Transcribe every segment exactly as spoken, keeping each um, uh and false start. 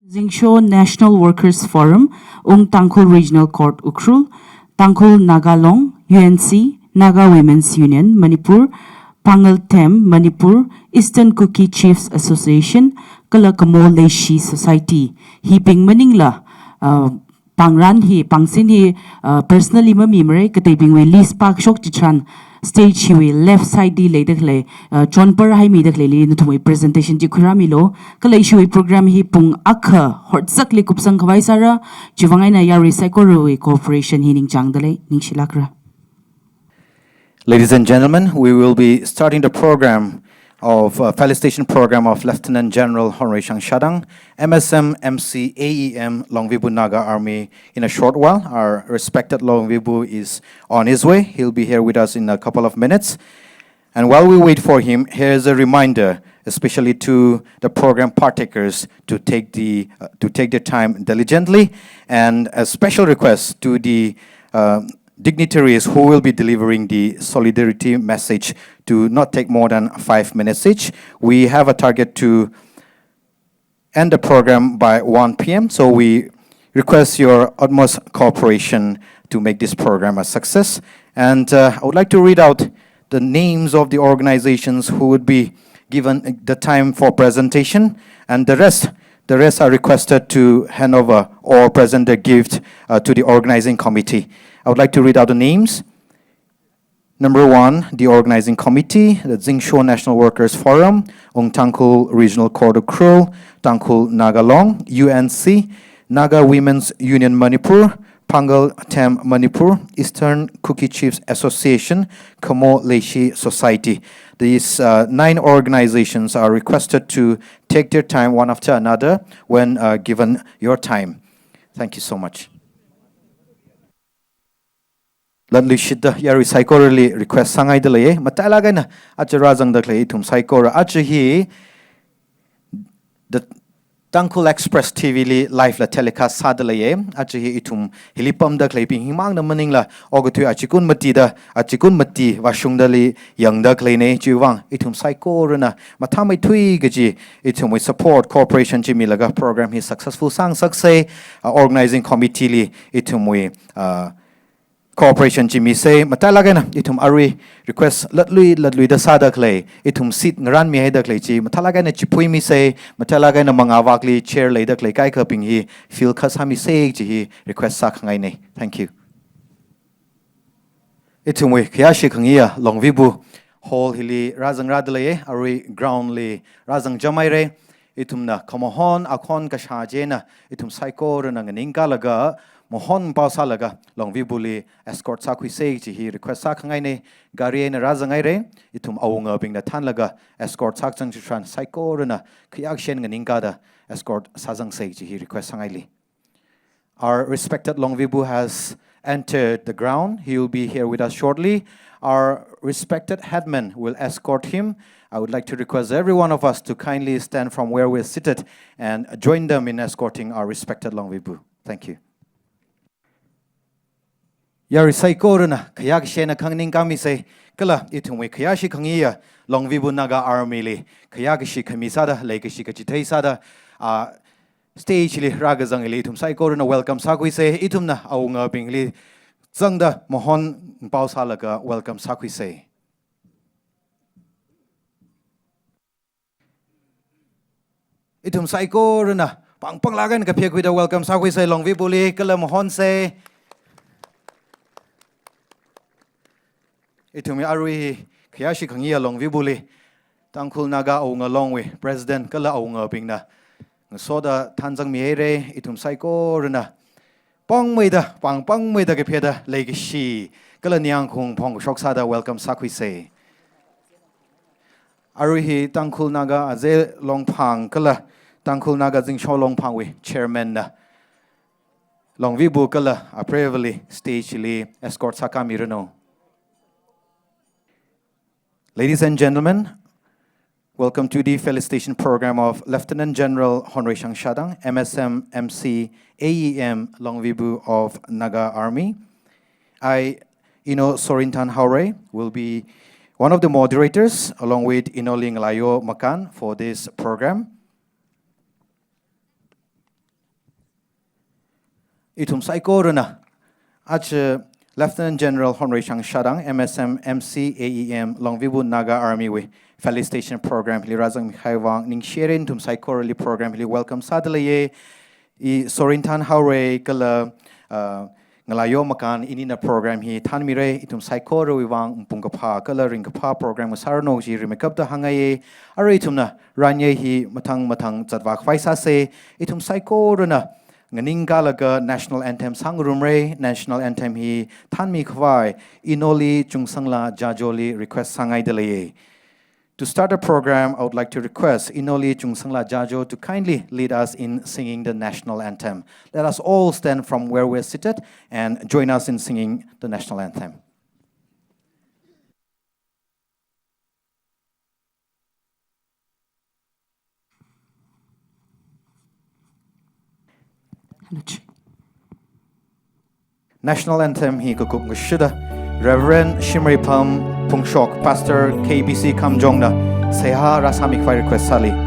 Zingsho National Workers Forum, Ung Tangkhul Regional Court Ukhrul, Tangkhul Naga Long, U N C, Naga Women's Union Manipur, Pangal Them Manipur, Eastern Kuki Chiefs Association, kala Kamo Leishi Society. Hibing maningla, uh, pangran hi, pangsin hi, uh, personally mamimara, kateibingwui list pākashok chitharan stage hiwui left side li leida khalei, uh, chonpar haimida khaleili nathumwui presentation chi khuirāmilu. Kala ishiwui program hi pung akha hotsakli kupsang khavai sāra, chiwuivang eina yarui saikorawui cooperation hi ningchāngda lei, ningshilākra. Ladies and gentlemen, we will be starting the program of, uh, felicitation program of Lieutenant General Honrei Shang Shadang, M S M, M C, A E M, Longvibu Naga Army in a short while. Our respected Longvibu is on his way. He'll be here with us in a couple of minutes. And while we wait for him, here's a reminder, especially to the program partakers, to take the, uh, to take their time diligently, and a special request to the, uh, dignitaries who will be delivering the solidarity message to not take more than five minutes each. We have a target to end the program by one P M, so we request your utmost cooperation to make this program a success. And, uh, I would like to read out the names of the organizations who would be given the time for presentation, and the rest, the rest are requested to hand over or present the gift, uh, to the organizing committee. I would like to read out the names. Number one, the organizing committee, the Zingsho National Workers Forum, Ung Tangkhul Regional Court Ukhrul, Tangkhul Naga Long, U N C, Naga Women's Union Manipur, Pangal Them Manipur, Eastern Kuki Chiefs Association, Kamo Leishi Society. These, uh, nine organizations are requested to take their time one after another when, uh, given your time. Thank you so much. Latluishitda yarui saikorali request sāngaida leiya. Matailāk eina aja rāzangda khalei ithum saikora. Aja hi The Tangkhul Express T V li live la telecast sāda leiya. Aja hi ithum hili pamda khaleibing himangna maningla okathui achikun matida, achikun mati vāshungdali yangda khaleina. Chiwuivang ithum saikorana mathāmeithui kaji ithumwui support, cooperation chi milaga program hi successful sāngasaksa. Uh, organizing committee li ithumwui, uh, cooperation chi misa. Matailāk eina ithum arui request latlui latluida sāda khalei, ithum seat ngaranmihaida khalei chi matailāk eina chiphuimisa. Matailāk eina mangāvakli chair leida khalei kaikhabing hi fill kha sāmisa kaji hi request sākhangaina. Thank you. Ithumwui khayāshi khangayiya Longvibu Hall hili rāzangrāda leiya. Arui ground li rāzangchāmhaira. Ithumna khamahon akhon kashā chieina ithum saikorana nganingkālaga, mahon pao sālaga Longvibuli escort sākhuisa kaji hi request sākhangaina. Gari eina rāzanghaira. Ithum awungabingna thānlaga escort sākazang chitharan saikorana khayākashan nganingkāda escort sāzangsa kaji hi request sāngaili. Our respected Longvibu has entered the ground. He will be here with us shortly. Our respected headman will escort him. I would like to request every one of us to kindly stand from where we're seated and join them in escorting our respected Longvibu. Thank you. Yarui saikorana khayākashan akha nganingkāmisa, kala ithumwui khayāshi khangayiya Longvibu Naga Army li khayākashi khami sāda, leikashi kachithei sāda, ah, stage li rākazang hili ithum saikorana welcome sākhuisa. Ithumna awungabingli zangda mahon pao sālaga welcome sākhuisa. Ithum saikorana pangpanglāk eina kaphekhuida welcome sākhuisa Longvibuli, kala mahonsa. Ithumwui arui khayāshi khangayiya Longvibuli Tangkhul Naga Awunga Longwui President kala awungabingna ngasoda thānzangmihaira. Ithum saikorana pangmeida, pangpangmeida kapheda leikashi kala ningyāng khaung phongkashok sāda welcome sākhuisa. Arui hi Tangkhul Naga Aze Longphang kala Tangkhul Naga Zingsho Longphangwui Chairman na Longvibu kala apreivali stage li escort sākāmiranu. Ladies and gentlemen, welcome to the felicitation program of Lieutenant General Honrei Shang Shadang, M S M, M C, A E M, Longvibu of Naga Army. I, Ino Sorinthan Haorei, will be one of the moderators, along with Ino Linglayo Makan, for this program. Ithum saikorana aja Lieutenant General Honrei Shangshadang, M S M, M C, A E M, Longvibu Naga Army wui felicitation program hili rāzangmihai vang ningshire. Ithum saikorali program hili welcome sāda leiye. I sorin thanhaore kala, uh, ngalāyo makān inina program hi thanmire. Ithum saikorawui vang pung kaphā kala ringkaphā program sāranu chi rimeikapta hāngngaiye. Arui ithumna ranyei hi mathang mathang zatvā khavai sāse. Ithum saikorana nganingkalaga National Anthem sāngarumre. National Anthem hi thanmi khavai Inoli Chungsanglaa Jajoli request sāngaida leiye. To start the program, I would like to request Inoli Chungsanglaa Jajo to kindly lead us in singing the national anthem. Let us all stand from where we're seated and join us in singing the national anthem. National Anthem hi kakup ngashida Reverend Shimreipham Phungshok, Pastor K B C Kamjongna seihā rāsāmi khavai request sāli.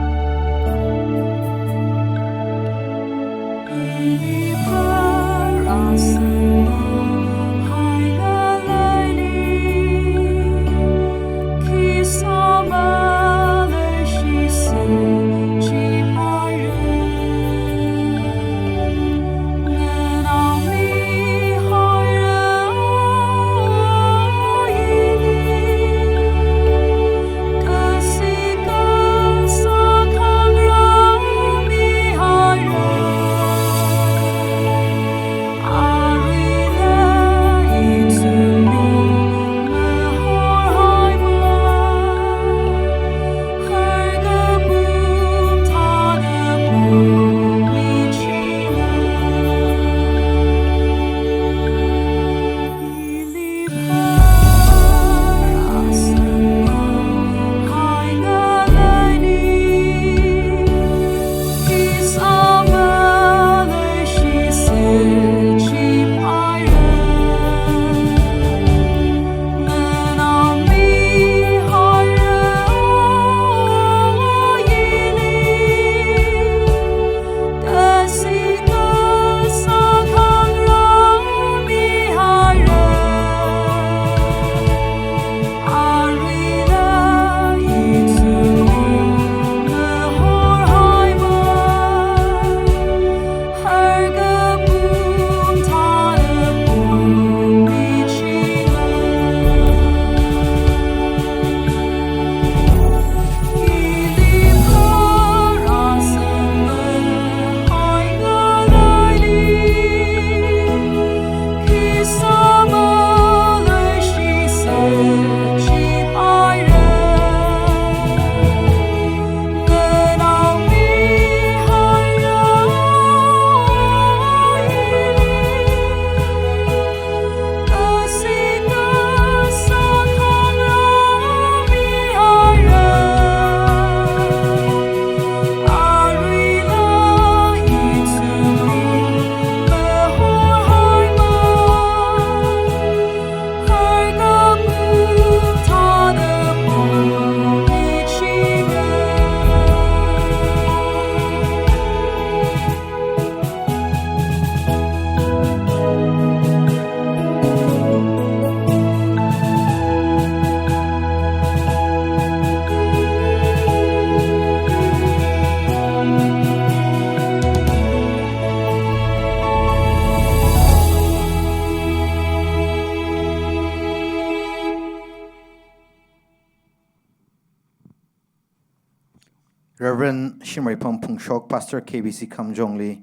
Reverend Shimreipham Phungshok, Pastor K B C Kamjongli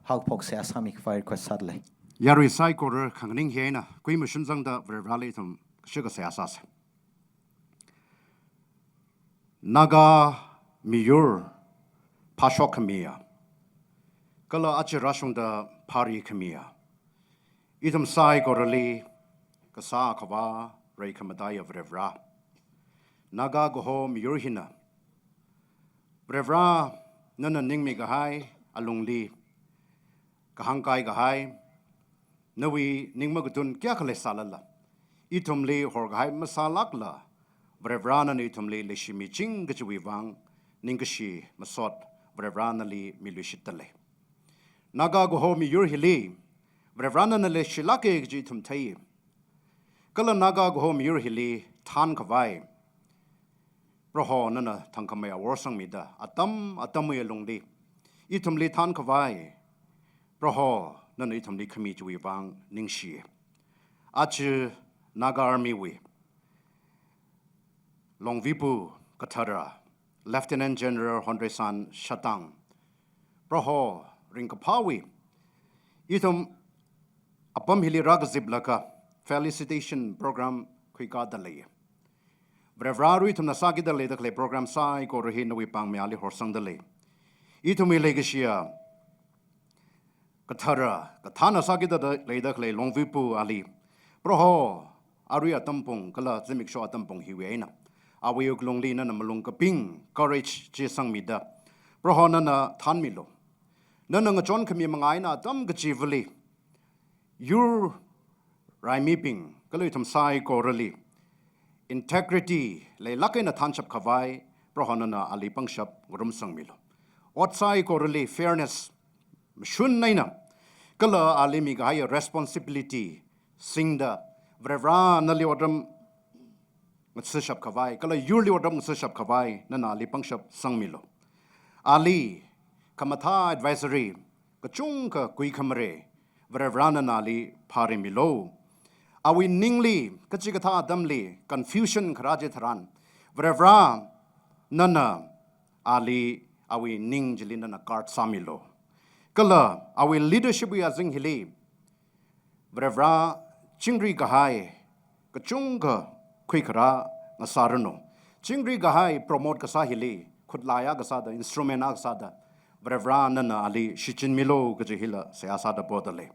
haokaphok seihā sāmi khavai request sādalei. Yarui saikora khanganing hi eina kuimashun zangda Varivarali ithum kashika seihā sāsa. Naga miyur phāshok khamiya, kala aja rāshungda phāri khamiya, ithum saikorali kasā akhava reikhamataiya Varivara, Naga kaho miyur hina Varivara nana ningmi kahai, alungli kahāngkai kahai, nawui ning makatun kayākha leisālala, ithumli horkahai masālākla, Varivara nana ithumli leishimiching kajiwui vang ningkashi masot Varivara nali miluishitdalei. Naga kaho miyur hili Varivarā nana leishilāka kaji ithum thei. Kala Naga kaho miyur hili thānkhavai Proho nana thangkhamei awor sangmida, atam atamwui alungli ithumli thānkhavai Proho nana ithumli khami chiwui vang ningshi. Aja Naga Army wui Longvipu kathara, Lieutenant General Honresan Shatang, Proho ringkaphāwui ithum apam hili rākaziplaga felicitation program khuikāda lei. Varivarā arui ithumna sākida leida khalei program saikora hi nawui pāngmeili horsangda lei. Ithumwui leikashiya kathara, kathāna sākida da leida khalei Longvipu ali, Proho arui atam pung kala zimiksho atam pung hiwui eina awui wuklungli nana malung kaping, courage chi sangmida, Proho nana thānmilu. Nana ngachon khami manga eina atam kachivali yur raimibing kala ithum saikorali integrity leilāk eina thānshap khavai Proho nana ali pangshap ngarumsangmilu. Ot saikorali fairness mashun eina kala ali mikahai responsibility singda Varivarā nali otram ngasishap khavai kala yurli otram ngasishap khavai nana ali pangshap sangmilu. Ali khamathā advisory kachungkha kuikhamare Varivarā nana ali pharimilu. Awui ningli kachikathā atamli confusion kharā chitharan Varivarā nana ali awui ning chili nana guard sāmilu. Kala awui leadership wui azing hili Varivarā chingri kahai kachungkha khuikharā ngasāranu. Chingri kahai promote kasā hili khutlai akha sāda, instrument akha sāda Varivarā nana ali shichinmilu kaji hila seihā sāda poda lei.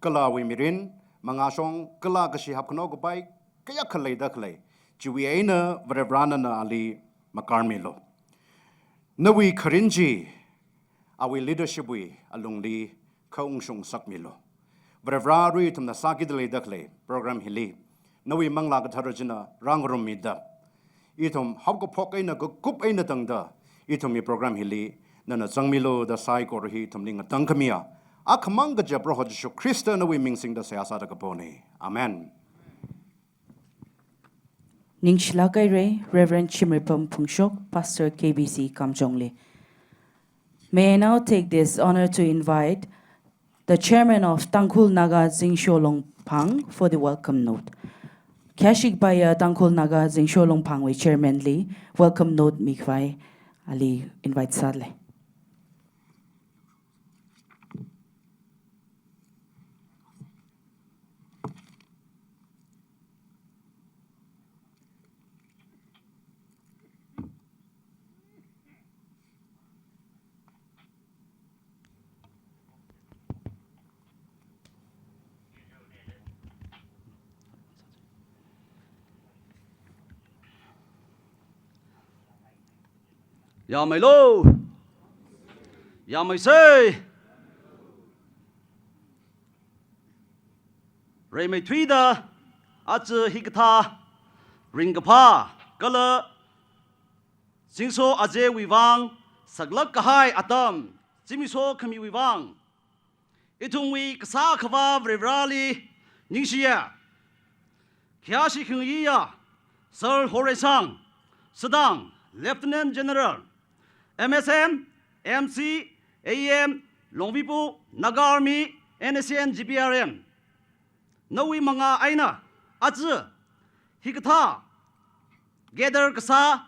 Kala awui mirin, mangāshong kala kashi hapkhano kapai kayākha leida khalei chiwui eina Varivarā nana ali makarmilu. Nawui kharing chi awui leadership wui alungli khaungshung sakmilu. Varivarā arui ithumna sākida leida khalei program hili nawui Manglā Kathara china rāngarummida, ithum haokaphok eina kakup eina tangda ithumwui program hili nana zangmilu da saikora hi ithumli ngatangkhamiya akhamang kaja Proho Jishu Khrista nawui ming singda seihā sāda kapona. Amen. Ningshilāk haira Reverend Chimreipam Phungshok, Pastor K B C Kamjongli. May I now take this honor to invite the chairman of Tangkhul Naga Zingsho Longphang for the welcome note. Khayāshi kapaiya Tangkhul Naga Zingsho Longphangwui chairman li welcome note mikhavai ali invite sālei. Yāmeilu. Yāmeisei. Rimeithuida aja hikathā ringkaphā kala zingsho ajawui vang saklāk kahai atam, zimiksho khamiwui vang ithumwui kasā akhava Varivarāli ningshiya. Khayāshi khangayiya Sir Horeisang Sadang, Lieutenant General, M S M, M C, A E M, Longvipu, Naga Army, N S C N G P R M, nawui mangā eina aja hikathā gather kasā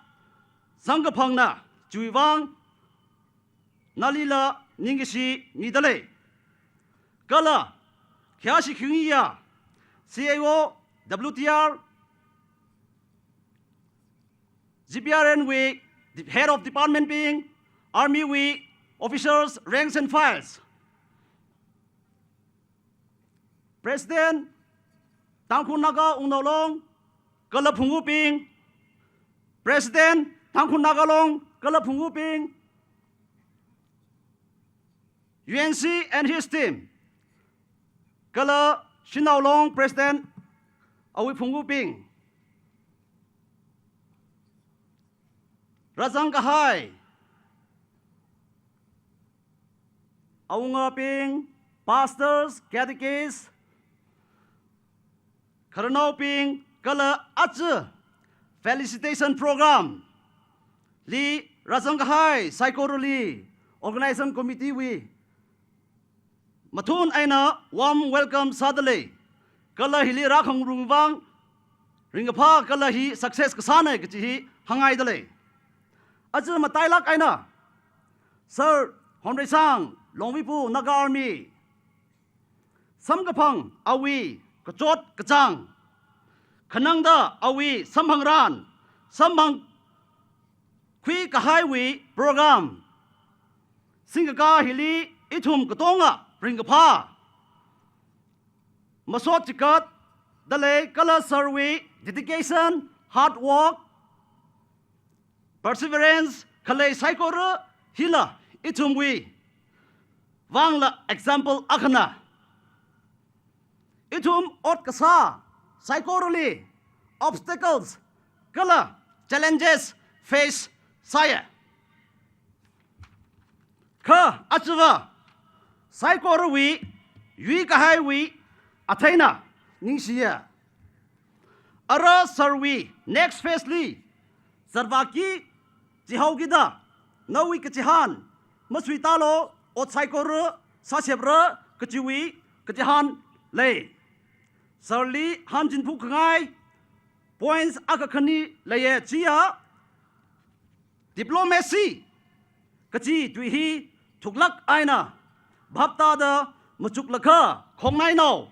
samkaphangna chiwui vang nalila ningkashi mida lei. Kala khayāshi khangayiya C I O, W T R, G P R N wui head of department bing, Army wui officers, ranks and files, President Tangkhul Naga Wungnao Long kala phungubing, President Tangkhul Naga Long kala phungubing, U N C and his team, kala Shanao Long President awui phungubing, rāzang kahai awungabing, pastors, catechists, khararnaobing, kala aja felicitation program li rāzang kahai saikorali organization committee wui mathun eina warm welcome sādalei. Kala hili rākhangarumvang ringkaphā kala hi success kasāna kachi hi hāngngaidalei. Aja matailāk eina Sir Honreishang Longvibu, Naga Army, samkaphang awui kachot kachāng, khanangda awui samphangran, samphang khui kahaiwui program singkakā hili ithum katonga ringkaphā masot chikatdalei kala Sir wui dedication, hard work, perseverance khalei saikora hila ithumwui vangla example akhana. Ithum ot kasā saikorali obstacles kala challenges face sāya. Kha ajava saikorawui yuikahaiwui atheina ningshiya. Ara Sir wui next phase li zatvāki, chihaokida nawui kachihān masuitālu, ot saikora sāshapra kachiwui kachihān lei. Sir li hānchinphok khangai points akha khani leiya, chiya diplomacy kachi tui hi thuklāk eina phaptāda machuklaga khongnainao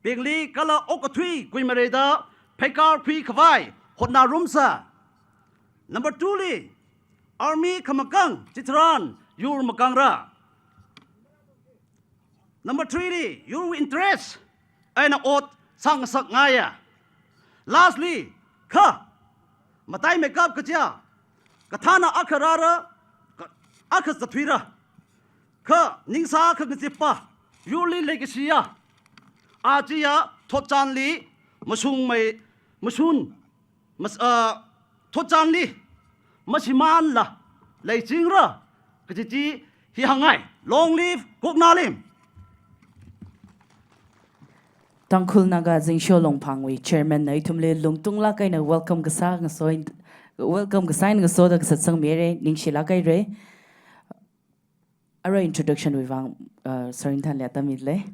bingli kala okathui kuimareida pheikar khui khavai hotnarumsa. Number two li, army khamakang chitharan yur makangra. Number three li, yur interest eina ot sāngasakngaiya. Lastly, kha mataimeikap kachiya, kathāna akha rāra, ka-, akha zathuira. Kha ningsā akha ngazippa yurli leikashiya. Achiya thotchanli mashungmei, mashun, mas-, ah, thotchanli mashimānla leichingra kaji chi hi hāngngai. Long live Kuknalim! Tangkhul Naga Zingsho Longphangwui chairman na ithumli lungtunglāk eina welcome kasā ngaso in, welcome kasā eina ngasoda kasatsangmire, ningshilāk haire. Arui introduction wui vang, uh, Sir Inthanli atam midalei.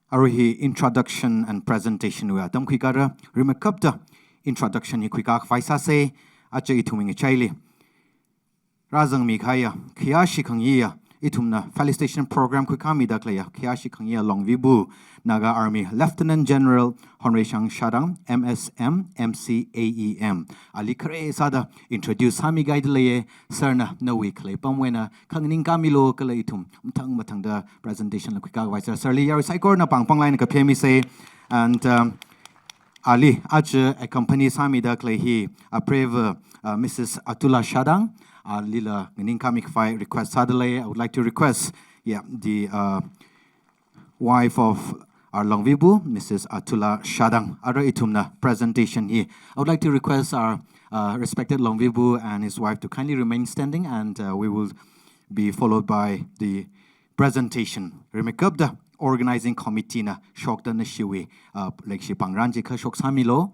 Arui hi introduction and presentation wui atam khuikara, rimeikapta introduction hi khuikā khavai sāsei. Aja ithumwui ngachaili rāzangmi kahaiya, khayāshi khangayiya, ithumna felicitation program khuikāmida khaleiya khayāshi khangayiya Longvibu, Naga Army, Lieutenant General Honreishang Shadang, M S M, M C A E M. Ali khare sāda introduce sāmigaidalei. Sir na nawui khalei pamwui eina khanganingkāmilu kala ithum mathang mathangda presentation la khuikā khavai sāra. Sir li yarui saikorana pāng pāng eina kaphemisa. And, um, ali aja accompany sāmida khalei hi apreiva, uh, Missus Atula Shadang, alila nganingkāmi khavai request sādalei. I would like to request, yeah, the, uh, wife of our Longvibu, Missus Atula Shadang. Ara ithumna presentation hi. I would like to request our, uh, respected Longvibu and his wife to kindly remain standing, and, uh, we will be followed by the presentation. Rimeikapta organizing committee na shokta nashiwui, uh, leikashi pāngran chikha shoksāmilu.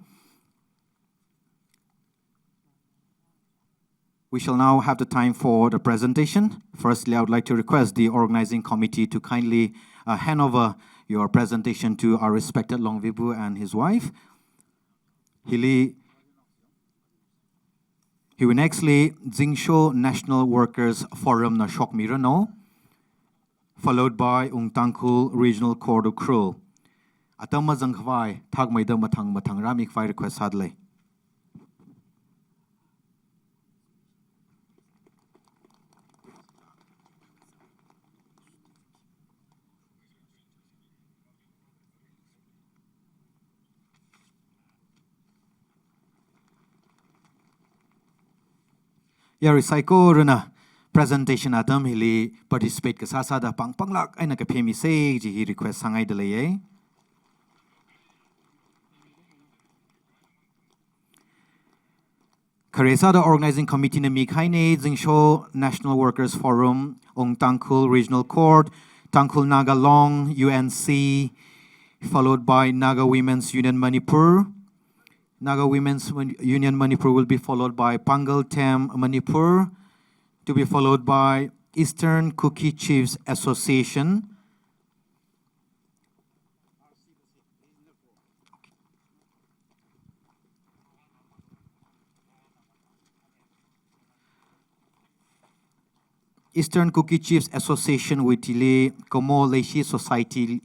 We shall now have the time for the presentation. Firstly, I would like to request the organizing committee to kindly, uh, hand over your presentation to our respected Longvibu and his wife. Hili, he will nextly Zingsho National Workers Forum na shokmiranu, followed by Ung Tangkhul Regional Court Ukhrul. Atam mazang khavai thakmeida mathang mathang rāmi khavai request sādalei. Yarui saikorana presentation atam hili participate kasā sāda pāng pānglāk eina kaphemisei kaji hi request sāngaidalei. Khare sāda organizing committee na mikahaina, Zingsho National Workers Forum, Ung Tangkhul Regional Court, Tangkhul Naga Long, U N C, followed by Naga Women's Union Manipur. Naga Women's Win-, Union Manipur will be followed by Pangal Them Manipur, to be followed by Eastern Kuki Chiefs Association. Eastern Kuki Chiefs Association wui thili Kamo Leishi Society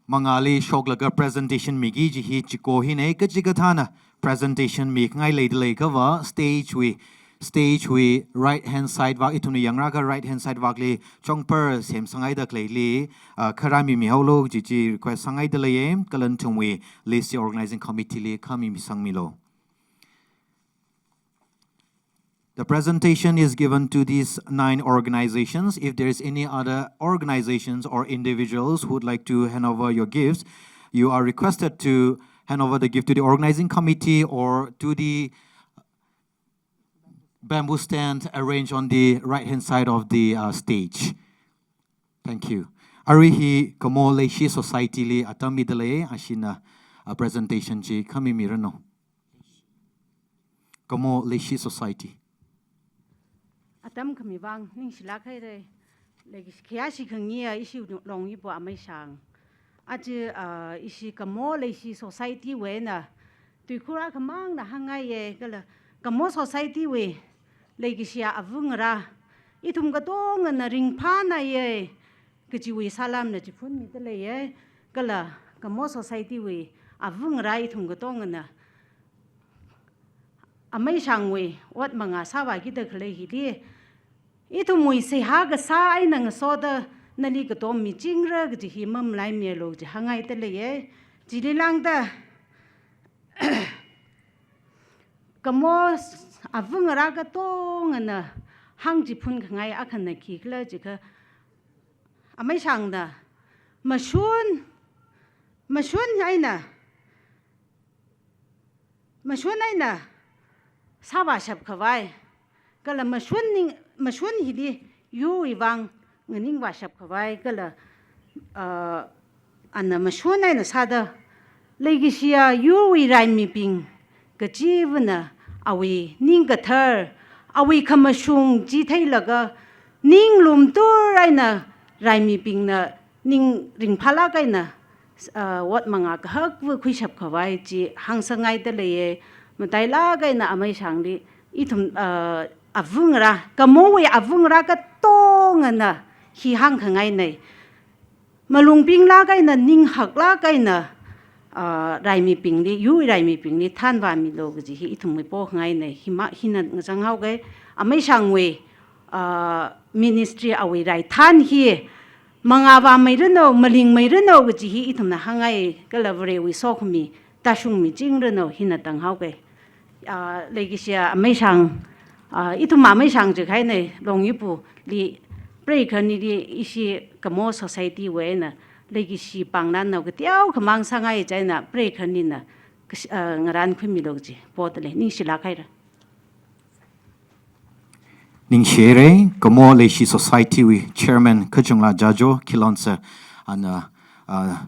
mangāli shoklaga presentation miki kaji hi chiko hina, kachikathāna presentation mikhangai leida leiakhava stage wui, stage wui right hand side vak, ithumna yangrākha right hand side vakli chongpar semsangngaida khaleili, ah, kharā mimihaolu kaji chi request sāngaida leiya, kala nathumwui list organizing committee li khamimi sangmilu. The presentation is given to these nine organizations. If there is any other organizations or individuals who would like to hand over your gifts, you are requested to hand over the gift to the organizing committee or to the bamboo stand arranged on the right-hand side of the, uh, stage. Thank you. Arui hi Kamo Leishi Society li atam mida lei, ashina, uh, presentation chi khamimiranu. Kamo Leishi Society. Atam khami vang ningshilāk haira. Leishi khayāshi khangayi ishi Longyipu Ameishang. Aja, ah, ishi Kamo Leishi Society wui eina tuikhur akhamangna hāngngaiya, kala Kamo Society wui leikashiya avāngarā ithum katongana ringphānaiya kajiwui salāmna chiphunmida leiya, kala Kamo Society wui avāngarā ithum katongana Ameishangwui ot mangā sāvākida khalei hili, ithumwui seihā kasā eina ngasoda nali katom michingra kaji hi mamalaimialu kaji hāngngaida leiya. Chili lāngda Kamo avāngarā katongana hāngchiphun khangai akhana khikhala jiakha, Ameishangna mashun, mashun eina, mashun eina sāvāshap khavai, kala mashun ning, mashun hili yurwui vang nganingvāshap khavai, kala, ah, ana mashun eina sāda leikashiya yurwui raimibing kachivana awui ning kathar, awui khamashung chi theilaga ninglum tur eina raimibingna ning ringphālāk eina, ah, ot mangā kahakva khuishap khavai chi hāngsangngaida leiya. Matailāk eina Ameishangli ithum, ah, avāngarā, Kamowui avāngarā katongana hi hāngkhangaina. Malung pinglāk eina, ning haklāk eina, ah, raimibingli, yur raimibingli thanvāmilu kaji hi ithumwui pokhangaina. Hima, hina ngachang haoga, Ameishangwui, ah, ministry awui raithan hi mangā vāmeiranu, malingmeiranu kaji hi ithumna hāngngai, kala Varewui sokhami tāshung michingranu, hina tang haoga. Ah, leikashiya Ameishang, ah, ithum Ameishang jikahaina, Longyipuli, preikhanili ishi Kamo Society wui eina leikashi pāngna nao kateokha mang sāngai chieina preikhanina, kash-, ah, ngarānkhuimilu kaji poda lei, ningshilāk haira. Ningshi haira, Kamo Leishi Society wui Chairman Kachungla Jajo Khilonser, ana, ah,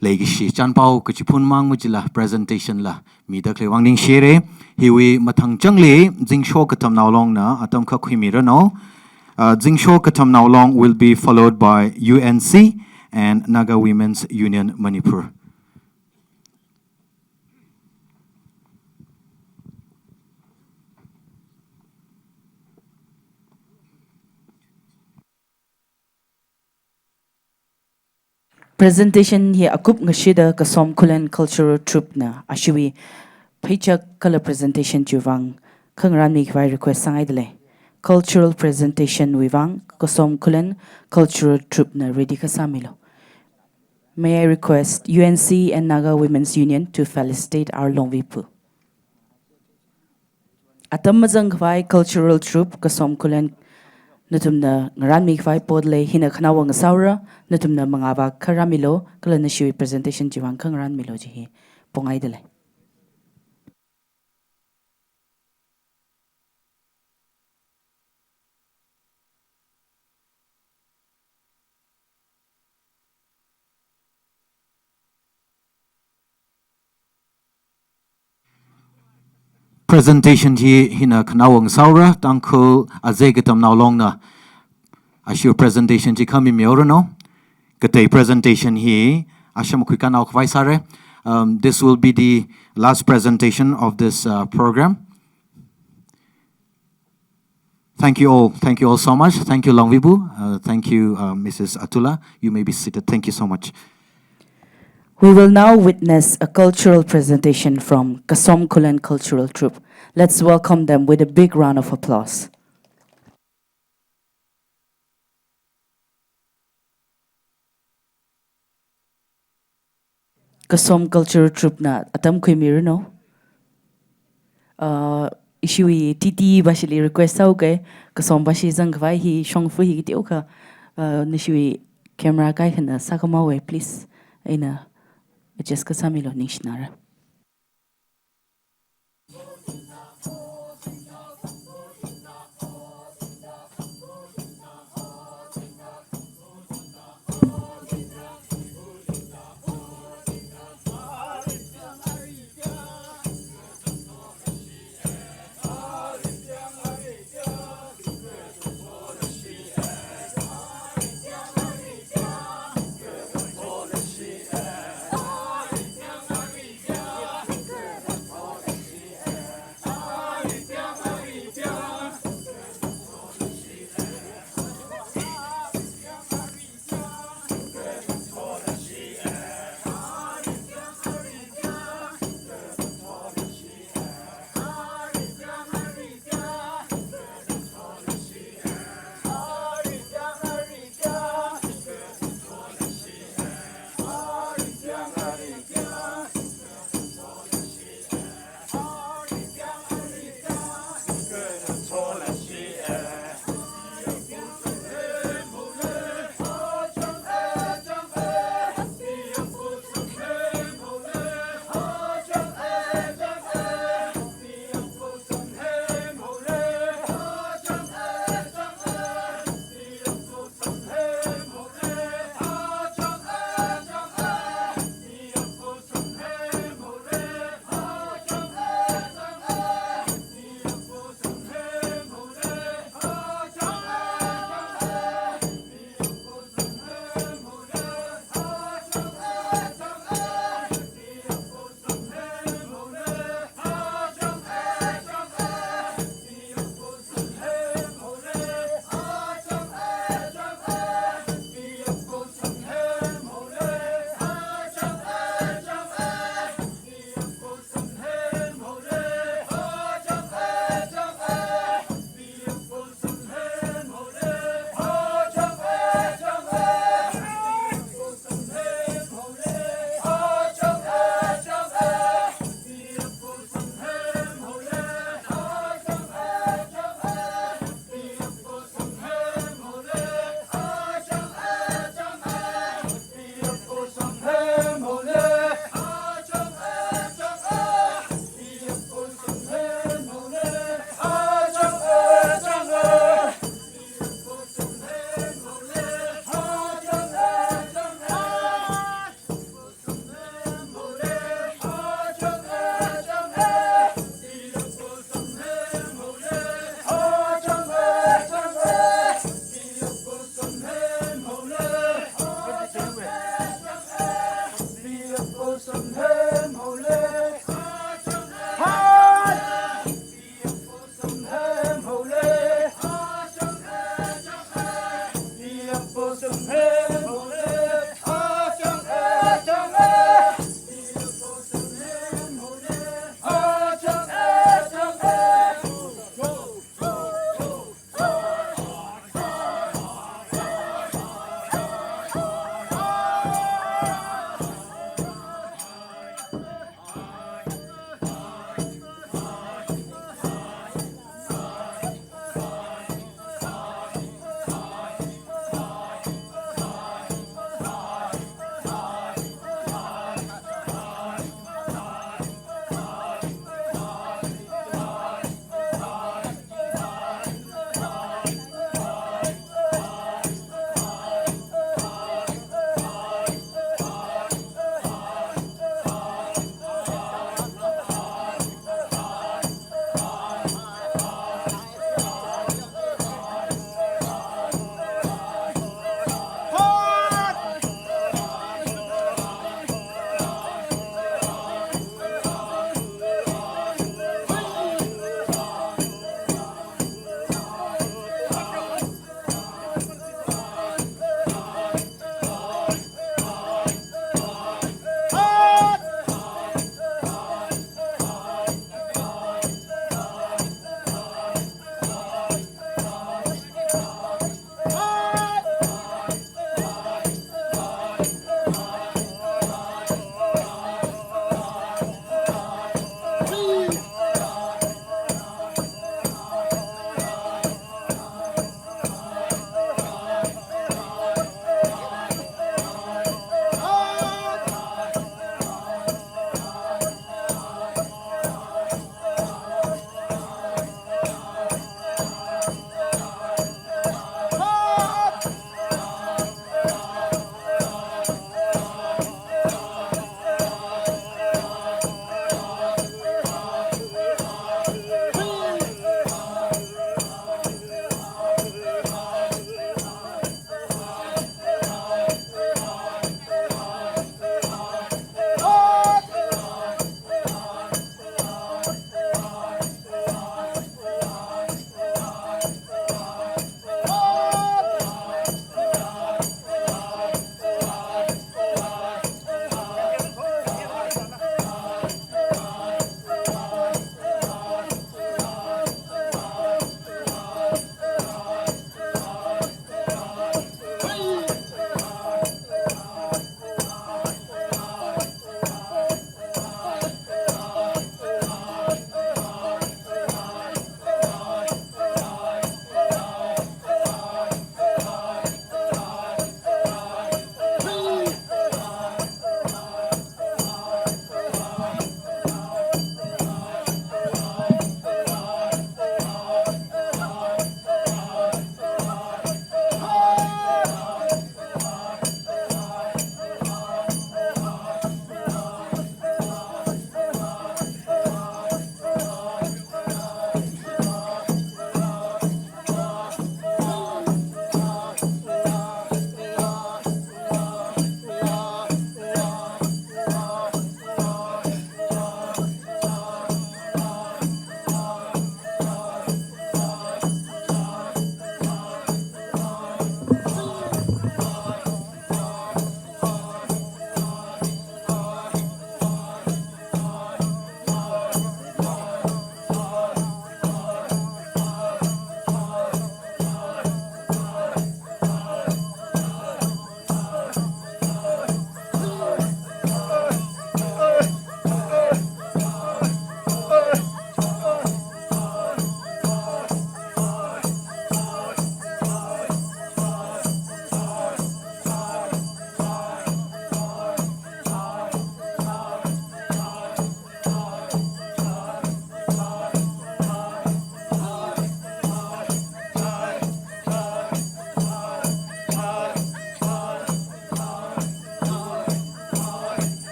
leikashi chānpao kachiphun mang machila presentation la mida khalei vang ningshi haira. Hiwui mathangchangli Zingsho Katamnao Longna atam kha khuimiranu. Uh, Zingsho Katamnao Long will be followed by U N C and Naga Women's Union Manipur. Presentation hi akup ngashida Kasom Khullen Cultural Troupe na ashiwui pheichak kala presentation chiwui vang khangarānmi khavai request sāngaida lei. Cultural presentation wui vang Kasom Khullen Cultural Troupe na ready kasāmilu. May I request U N C and Naga Women's Union to felicitate our Longvipu. Atam mazang khavai Cultural Troupe Kasom Khullen nathumna ngarānmi khavai poda lei, hina khanaowa ngasaora, nathumna mangāvā kharāmilu, kala nashiwui presentation chiwui vang khangarānmilu kaji hi pongaida lei. Presentation hi hina khanaowang saura, Tangkhul azei katamnao longna ashiwui presentation chi khami miorano. Katei presentation hi asham khuikanao khavai sāra. Um, this will be the last presentation of this uh, program. Thank you all. Thank you all so much. Thank you, Langvibu. Uh, thank you, uh, Missus Atula. You may be seated. Thank you so much. We will now witness a cultural presentation from Kasom Khullen Cultural Troupe. Let's welcome them with a big round of applause. Kasom Cultural Troupe na atam khuimirano. Uh, ishiwui T T bashili request sāuke, Kasom bashi zangkhavai hi shongfa hi kiteokha, uh, nashiwui camera kaikhana sākhamao e, please. Eina adjust kasāmilo, ningshinara.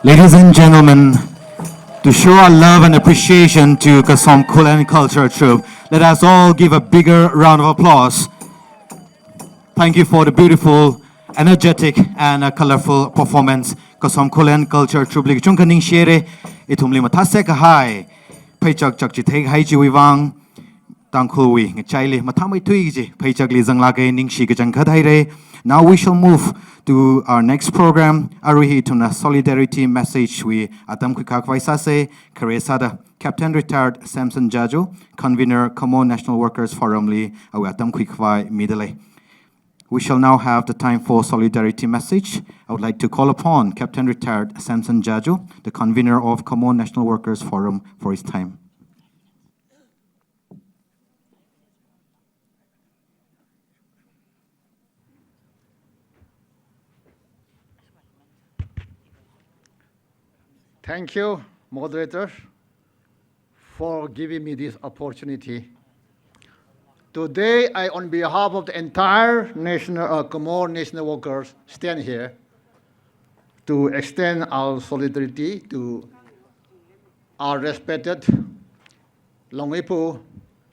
Ladies and gentlemen, to show our love and appreciation to Kasom Khullen Culture Troupe, let us all give a bigger round of applause. Thank you for the beautiful, energetic, and a colorful performance. Kasom Khullen Culture Troupe li kachungkha ningshire, ithumli mathāsek kahai pheichak chak chitheikhai chiwui vang, Tangkhulwui ngachaili mathāmeithui kaji pheichakli zanglāke, ningshi kachangkhat haire. Now we shall move to our next program. Arui hi ithumna solidarity message wui atam khuikhavai sāse, khare sāda Captain Retired Samson Jaju, Convener Kamo National Workers Forum li awui atam khuikhavai midalei. We shall now have the time for solidarity message. I would like to call upon Captain Retired Samson Jaju, the convener of Kamo National Workers Forum, for his time. Thank you, moderator, for giving me this opportunity. Today, I, on behalf of the entire national, uh, Comoro National Workers, stand here to extend our solidarity to our respected Longmeipu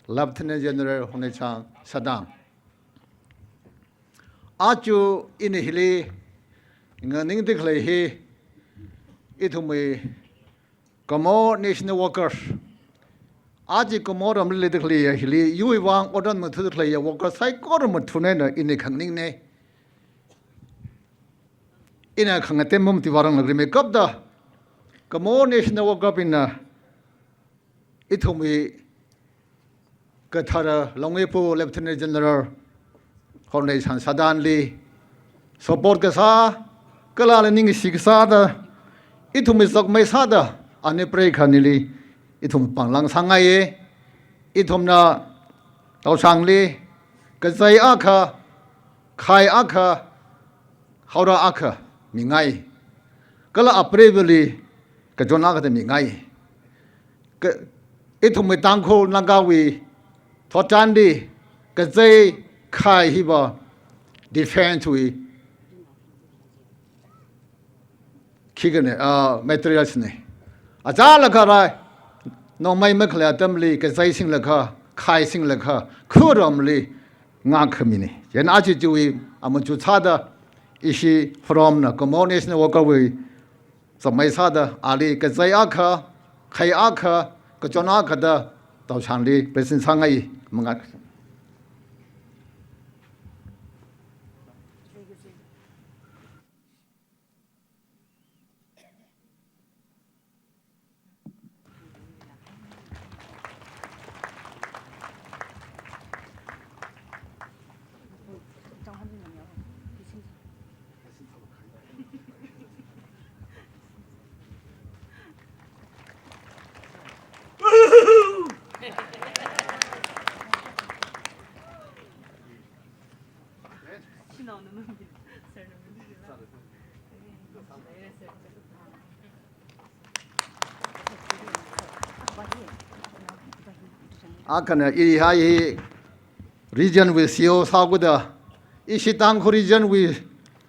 Lieutenant General Honechang Sadang. Aja ina hili nganingda khalei hi, ithumwui Comoro National Workers, aja Comoro ramli leida khalei hili yuiwui vang otram mathuda khalei workers saikora mathun eina ina khanganingne. Ina khangatei mum tivarang lagri me kapda, Comoro National Workers bingna ithumwui kathara Longmeipu Lieutenant General Honechang Sadang li support kasā, kala ningshi kasāda, ithumwui zakmei sāda, ani preikhani li ithum pānglāk sāngaiye. Ithumna Taushangli kazei akha, khai akha, haora akha mingai. Kala apreivali kachon akha da mingai. Ka, ithumwui Tangkhul Nagawui thotchanli kazei khai hiva defense wui khikane, ah, materials ne. Achālakha rai, nongmei makhalei atamli kazei singlaga, khai singlaga, khuramli ngakhamine. Chieina aja chiwui amachuk sāda, ishi forum na Comoro National Workers wui zakmei sāda, ali kazei akha, khai akha, kachon akha da Taushangli present sāngai. Mangā. Akhana i hai hi region wui C E O sākhuida, ishi Tangkhul region wui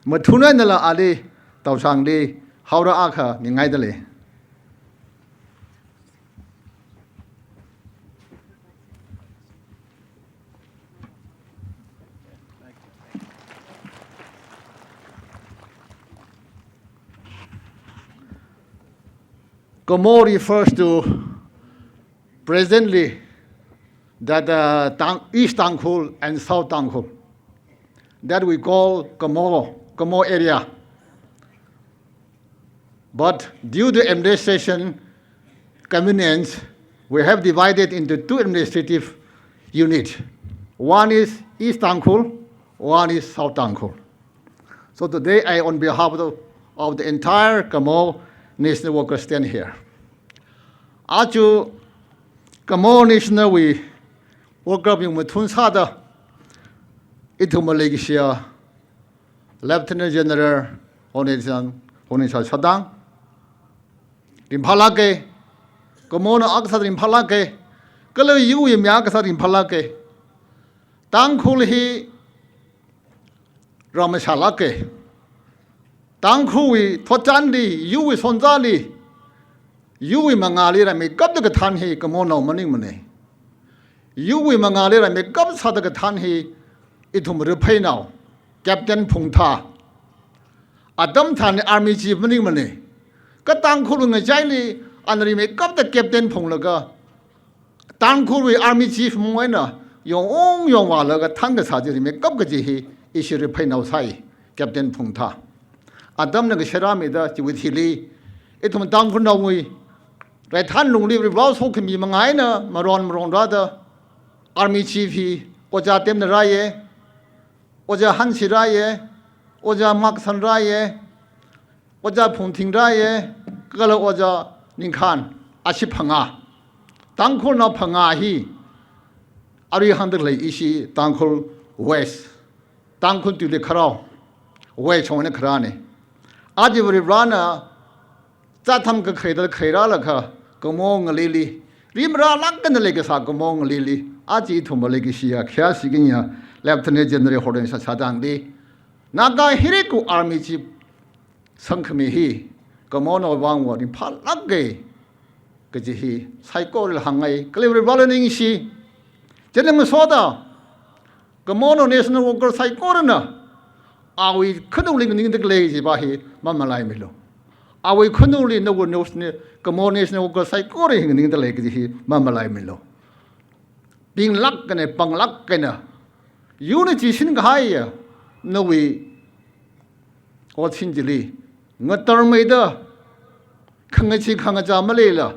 mathun einala ali Taushangli haora akha mingaidalei. Comoro refers to presently that, uh, Tang-, East Tangkhul and South Tangkhul, that we call Comoro, Comoro area. But due to administration convenience, we have divided into two administrative units. One is East Tangkhul, one is South Tangkhul. So today, I, on behalf of the, of the entire Comoro National Workers, stand here. Aja Comoro National wui worker bing mathun sāda, ithum leikashiya Lieutenant General Honechang, Honechang Sadang ringphālāke, Comoro na akha sāda ringphālāke, kala yuiya mi akha sāda ringphālāke. Tangkhul hi ram mashālāke. Tangkhulwui thotchanli, yurwui shonzali, yurwui mangāli rāmeikapta kathān hi Kamonao maningmana. Yurwui mangāli rāmeikap sāda kathān hi ithum Ripheinao, Captain Phungtha. Atam tharan army chief maningmana. Kha Tangkhul ngachaili ana rāmeikapta captain phunglaga, Tangkhulwui army chief mung eina yong ung yongvālaga thang kasā chi rāmeikap kaji hi ishi Ripheinao sāi, Captain Phungtha. Atamna kashera mida chiwui thili, ithum Tangkhulnaowui raithan lungli Varivara sokhami manga eina maron maron rāda, army chief hi Ojā Temna rāya, Ojā Hanshi rāya, Ojā Maksan rāya, Ojā Phungthing rāya, kala Ojā Ningkhan, ashi phangā. Tangkhulnao phangā hi arui hāngda khalei ishi Tangkhul West, Tangkhul tuili kharao, West shong eina kharāna. Aja Varivarana chātham kakhaida khairālaga, Kamo ngalili, rimarālāk eina leikasā Kamo ngalili, aja ithum leikashi ya, khayāshi khayā, Lieutenant General Horensha Sadangli, Naga hiriku army chief sangkhami hi, Kamonao vangva ringphālāka kaji hi saikorali hāngngai, kala Varivarali ningshi. Chieina ngasoda, Kamonao national worker saikorana awui khanukli nganingda khalei chiva hi mamalaimilu. Awui khanukli nawui national, Kamo national worker saikora hi nganingda lei kaji hi mamalaimilu. Pinglāk eina, panglāk eina, unity sin kahaiya, nawui otsin chili ngatarmeida, khangachee khangachā maleila,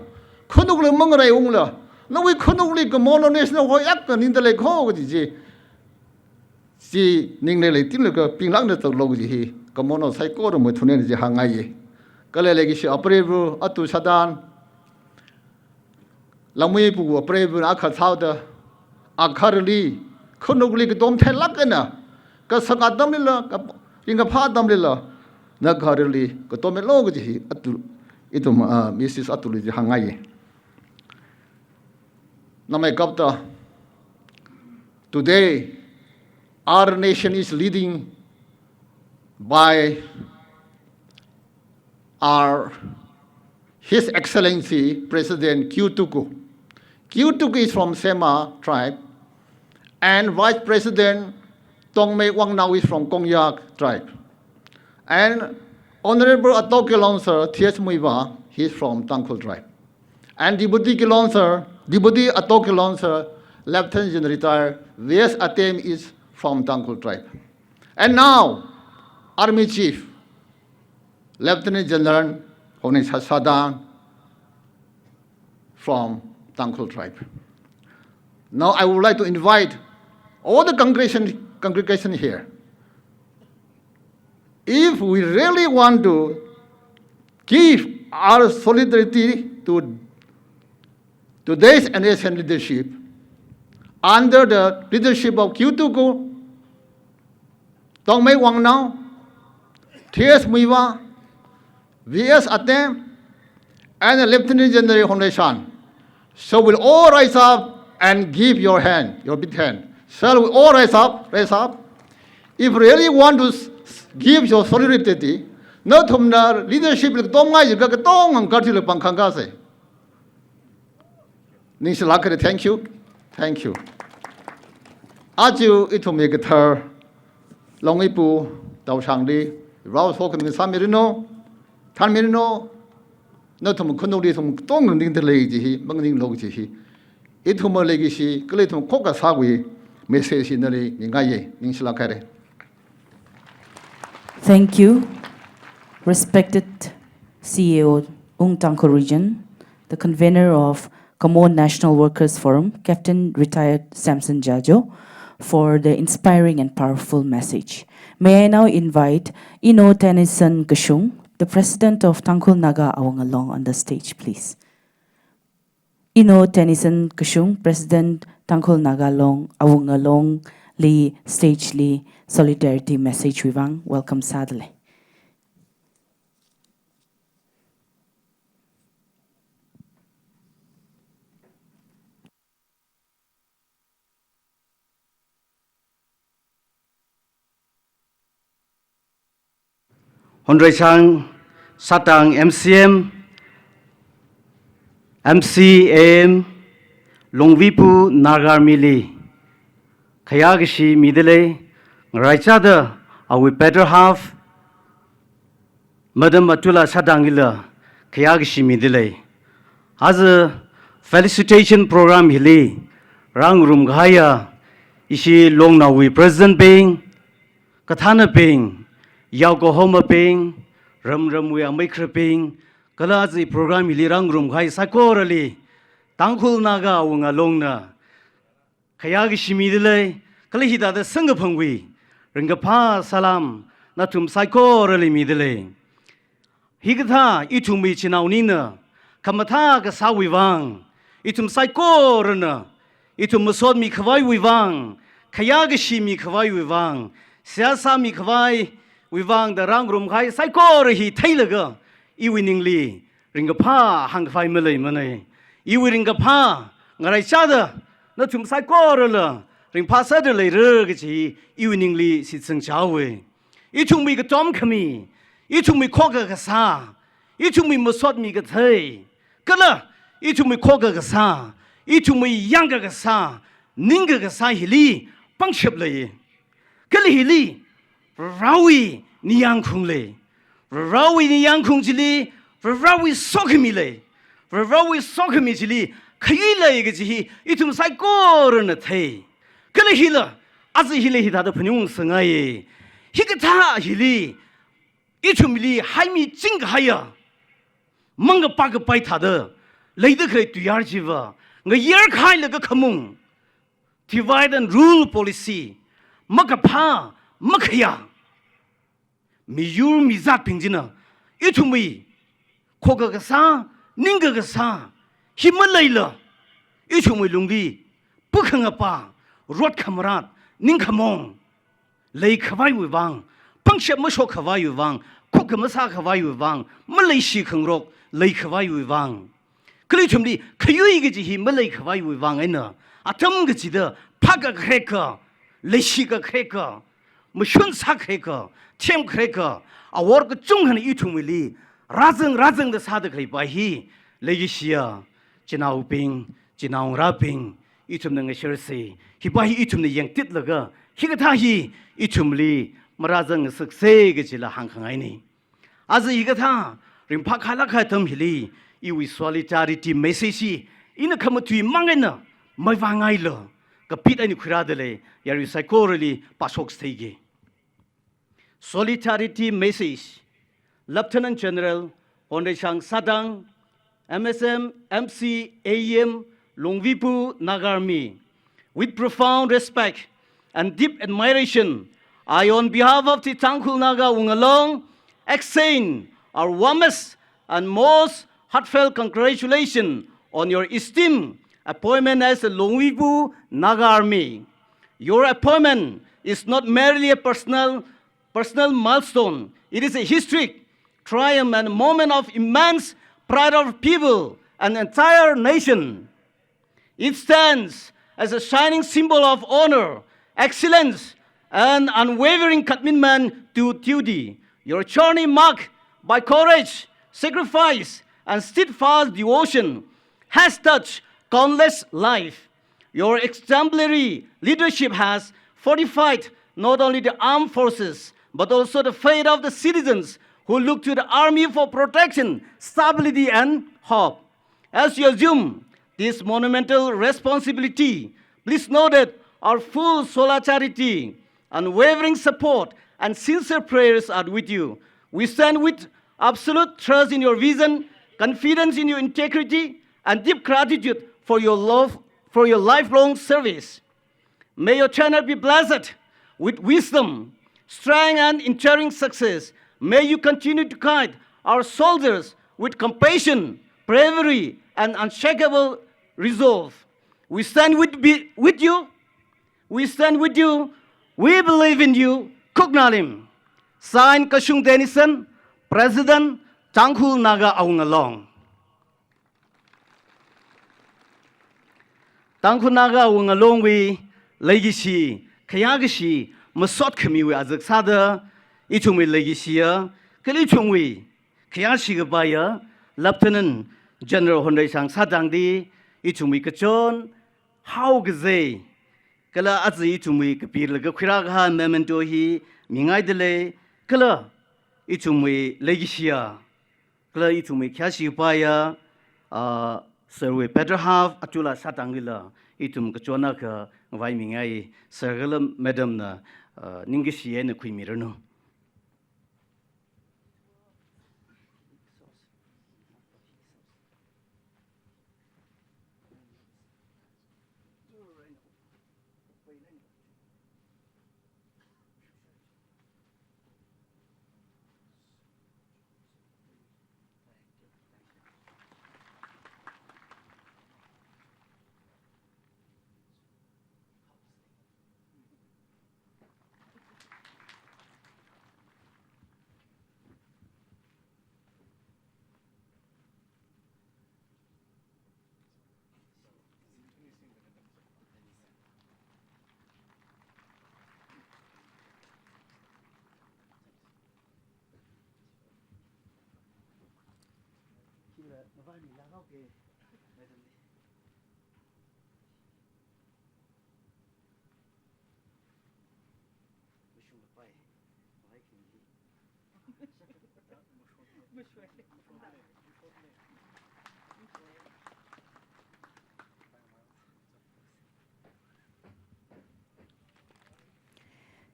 khanukli mangarai ungla, nawui khanukli Kamonao national hoyak nganingda lei kho kaji chi, chi ningli leitunglaga pinglāk eina zatlu kaji hi Kamonao saikora mathuna chi hāngngaiya. Kala leikashi apreiva, atu Sadang, Langmeipuku apreiva akha sāda, akharali, khanukli katom theilāk eina, kasak atamlila, ka, ringkaphā atamlila, Nagarali katommilu kaji hi atu, ithum, ah, Missus Atuli chi hāngngaiya. Namaikapta, today, our nation is leading by our His Excellency President Q Tuku. Q Tuku is from Sema tribe, and Vice President Tongmei Wangnao is from Konyak tribe. And Honorable Ato Kilonser, T S Muivah, he is from Tangkhul tribe. And Deputy Kilonser, Deputy Ato Kilonser, Lieutenant General Retired V S Atem is from Tangkhul tribe. And now, Army Chief, Lieutenant General Horensha Sadang from Tangkhul tribe. Now I would like to invite all the congregation, congregation here. If we really want to give our solidarity to today's N S N leadership, under the leadership of Q Tuku, Tongmei Wangnao, T S Muivah, V S Atem, and Lieutenant General Horensha. So we'll all rise up and give your hand, your big hand. Shall we all rise up? Rise up. If you really want to s-, s-, give your solidarity, nathumna leadership li katomngai jiakha katong ang karti li pangkhang kasei. Ningshilāk haira, thank you. Thank you. Aja ithumwui kathar Longmeipu Taoshangli, Varena sokhami sāmiranu, thanmiranu, nathum khanukli ithum katong nganingda lei kaji hi, manganinglu kaji hi. Ithum leikashi, kala ithum khokkha sāwui message hi nali ningaiya, ningshilāk haira. Thank you, respected C E O, Ung Tangkhul Region, the convener of Kamo National Workers Forum, Captain Retired Samson Jajo, for the inspiring and powerful message. May I now invite Ino Tennyson Kashung, the President of Tangkhul Naga Awunga Long, on the stage, please. Ino Tennyson Kashung, President Tangkhul Naga Long, Awunga Long li stage li solidarity message wui vang welcome sādalei. Honreichang Satang M C M, M C A M, Longvipu Naga Army li khayākashi midalei, ngaraichāda awui better half, Madam Atula Satang hila khayākashi midalei. Aja felicitation program hili rāngarum kahaiya ishi Longnaowui President bing, kathānabing, yaokahomabing, ramramwui ameikharabing, kala aja program hili rāngarum kahai saikorali, Tangkhul Naga Awunga Longna khayākashi midalei, kala hithāda samkaphangwui ringkaphā salam nathum saikorali midalei. Hikathā ithumwui chinaonina khamathā kasāwui vang, ithum saikorana, ithum masotmi khavaiwui vang, khayākashi mikhavaiwui vang, seihā sāmi khavaiwui vang da rāngarum kahai saikora hi theilaga, iwui ningli ringkaphā hāngkhavai maleimanei. Iwui ringkaphā ngaraichāda nathum saikorala ringphāsāda leira kaji iwui ningli shitsangchaowei. Ithumwui katom khami, ithumwui khokkha kasā, ithumwui masotmi kathei, kala ithumwui khokkha kasā, ithumwui yangkha kasā, ningkha kasā hili pangshap lei. Kala hili Varewui ningyāngkhaung lei. Varewui ningyāngkhaung chili Varewui sokhami lei. Varewui sokhami chili khayui lei kaji hi ithum saikorana thei. Kala hila, aja hili hithāda phaningungsangai. Hikathā hili ithumli haimiching kahaiya, mangkapā kapai thāda leida khalei tuiyār chiva ngayar kahailaga khamung, divide and rule policy, makaphā, makhayā, miyur mizatbing china ithumwui khokkha kasā, ningkha kasā hi maleila, ithumwui lungli pukhangapā, rotkhamarāt, ningkhamong leikhavaiwui vang, pangshap mashok khavaiwui vang, khokkha masā khavaiwui vang, maleishi khangarok leikhavaiwui vang, kala ithumli khayui kaji hi maleikhavaiwui vang eina, atam kachida phākakharekha, leishikakharekha, mashun sākharekha, themkharekha, awor kachungkhana ithumwuili rāzang rāzangda sāda khaleipa hi leikashiya chinaobing, chinaongarābing, ithumna ngasharsa. Hipa hi ithumna yangtitlaga, hikathā hi ithumli marāzang ngasaksa kajila hāngkhangaina. Aja hikathā ringphākhalāk kahai atam hili, iwui solidarity message hi ina khamatui mang eina maivāngaila, kapit eina khuirādalei, yarui saikorali pāshoksa theiki. Solidarity message. Lieutenant General Honreichang Satang, M S M, M C, A E M, Longvipu Naga Army. With profound respect and deep admiration, I, on behalf of the Tangkhul Naga Awunga Long, extend our warmest and most heartfelt congratulations on your esteemed appointment as a Longvipu Naga Army. Your appointment is not merely a personal, personal milestone. It is a historic triumph and a moment of immense pride of people and entire nation. It stands as a shining symbol of honor, excellence, and unwavering commitment to duty. Your journey, marked by courage, sacrifice, and steadfast devotion, has touched countless lives. Your exemplary leadership has fortified not only the armed forces, but also the faith of the citizens who look to the army for protection, stability, and hope. As you assume this monumental responsibility, please know that our full solidarity, unwavering support, and sincere prayers are with you. We stand with absolute trust in your vision, confidence in your integrity, and deep gratitude for your love, for your lifelong service. May your tenure be blessed with wisdom, strength, and enduring success. May you continue to guide our soldiers with compassion, bravery, and unshakable resolve. We stand with, be, with you. We stand with you. We believe in you. Khugnalim. Signed, Kashung Denison, President, Tangkhul Naga Awunga Long. Tangkhul Naga Awunga Longwui leikashi, khayākashi masot khamiwui azak sāda, ithumwui leikashiya Chili ithumwui khayāshi kapaiya Lieutenant General Honreishang sātangli ithumwui kachon haokazei, kala aja ithumwui kapirlaga khuirā kahai memento hi mingaidalei, kala ithumwui leikashiya, kala ithumwui khayāshi kapaiya, ah, Sir wui better half, atula sātanglila ithum kachon akha ngavaimingai. Sir kala Madam na, ah, ningkashi eina khuimiranu.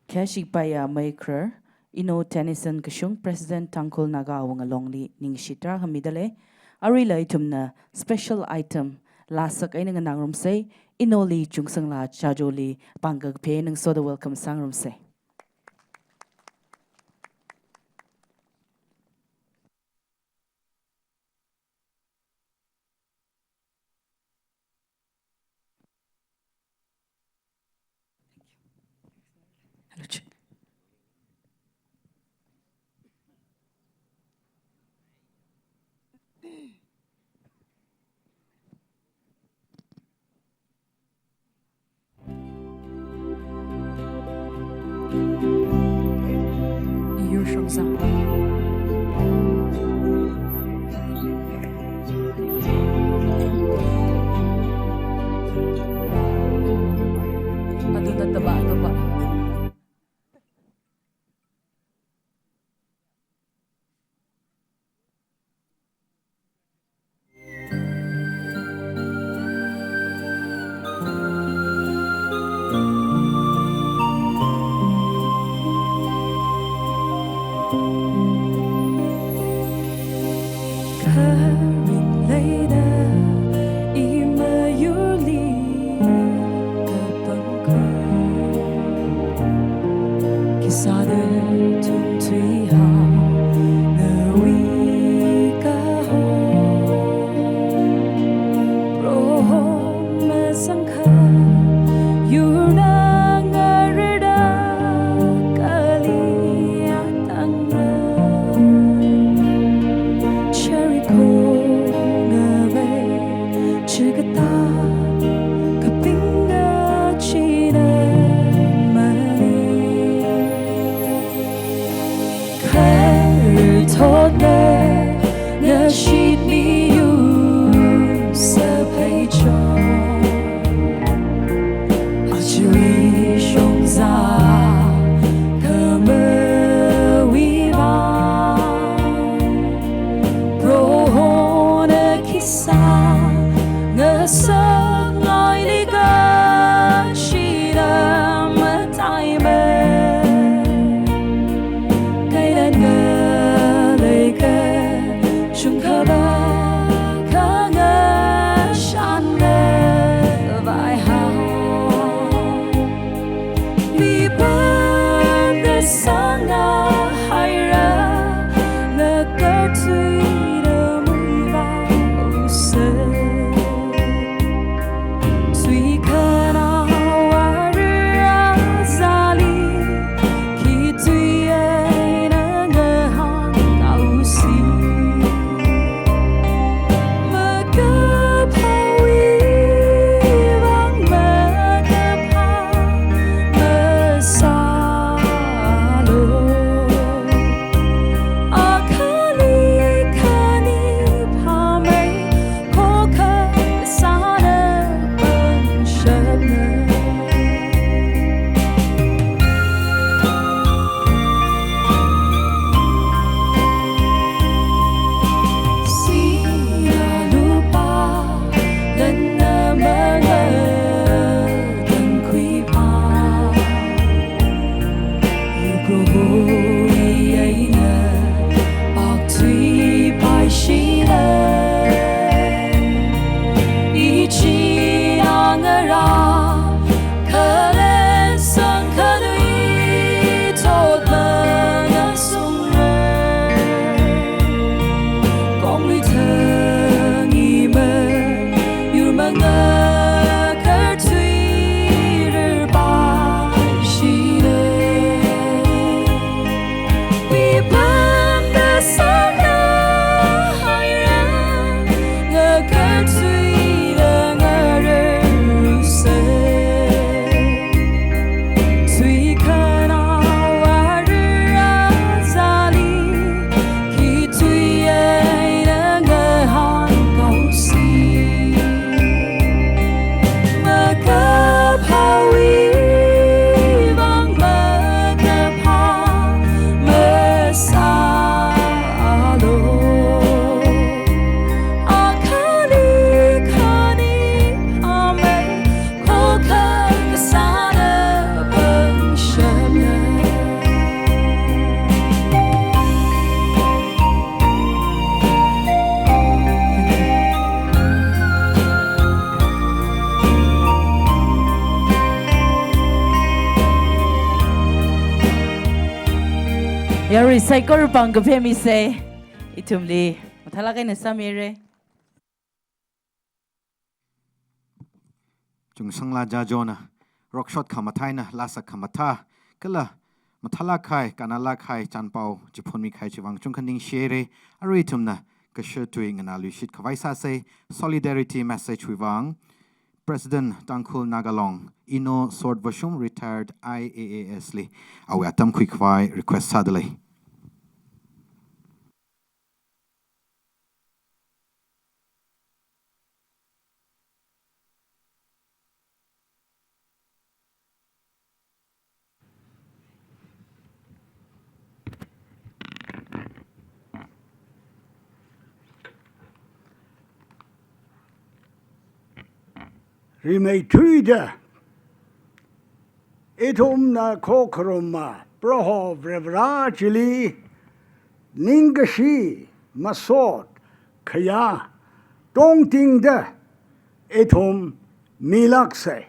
Khayāshi kapaiya meikharar, Ino Tennyson Kashung, President Tangkhul Naga Awunga Longli ningshi tarākha midalei. Aruila ithumna special item laasak eina nganāngarumsei, Inoli Chungsanglaa Chajoli pāngkakphei eina ngasoda welcome sāngarumsei. Hello, check. Adu nattaba, nattaba. Kharing leida imayurli kapangkhui. Yarui saikora pāng kaphemisa, ithumli mathālāk eina sāmira. Chungsanglā Jajona, rokshot khamathā eina lāsak khamathā, kala mathālāk kahai, kannalāk kahai chānpao chiphunmi kahai chiwui vang chungkha ningshira. Arui ithumna kashā tui nganāluishit khavai sāsa, solidarity message wui vang, President Tangkhul Naga Long, Eno Sword Vashum, retired I A A S li awui atam khuikhavai request sādalei. Rimeithuida ithumna khokharuma Proho Varivarā chili ningkashi, masot, khayā tongtingda ithum milāksa.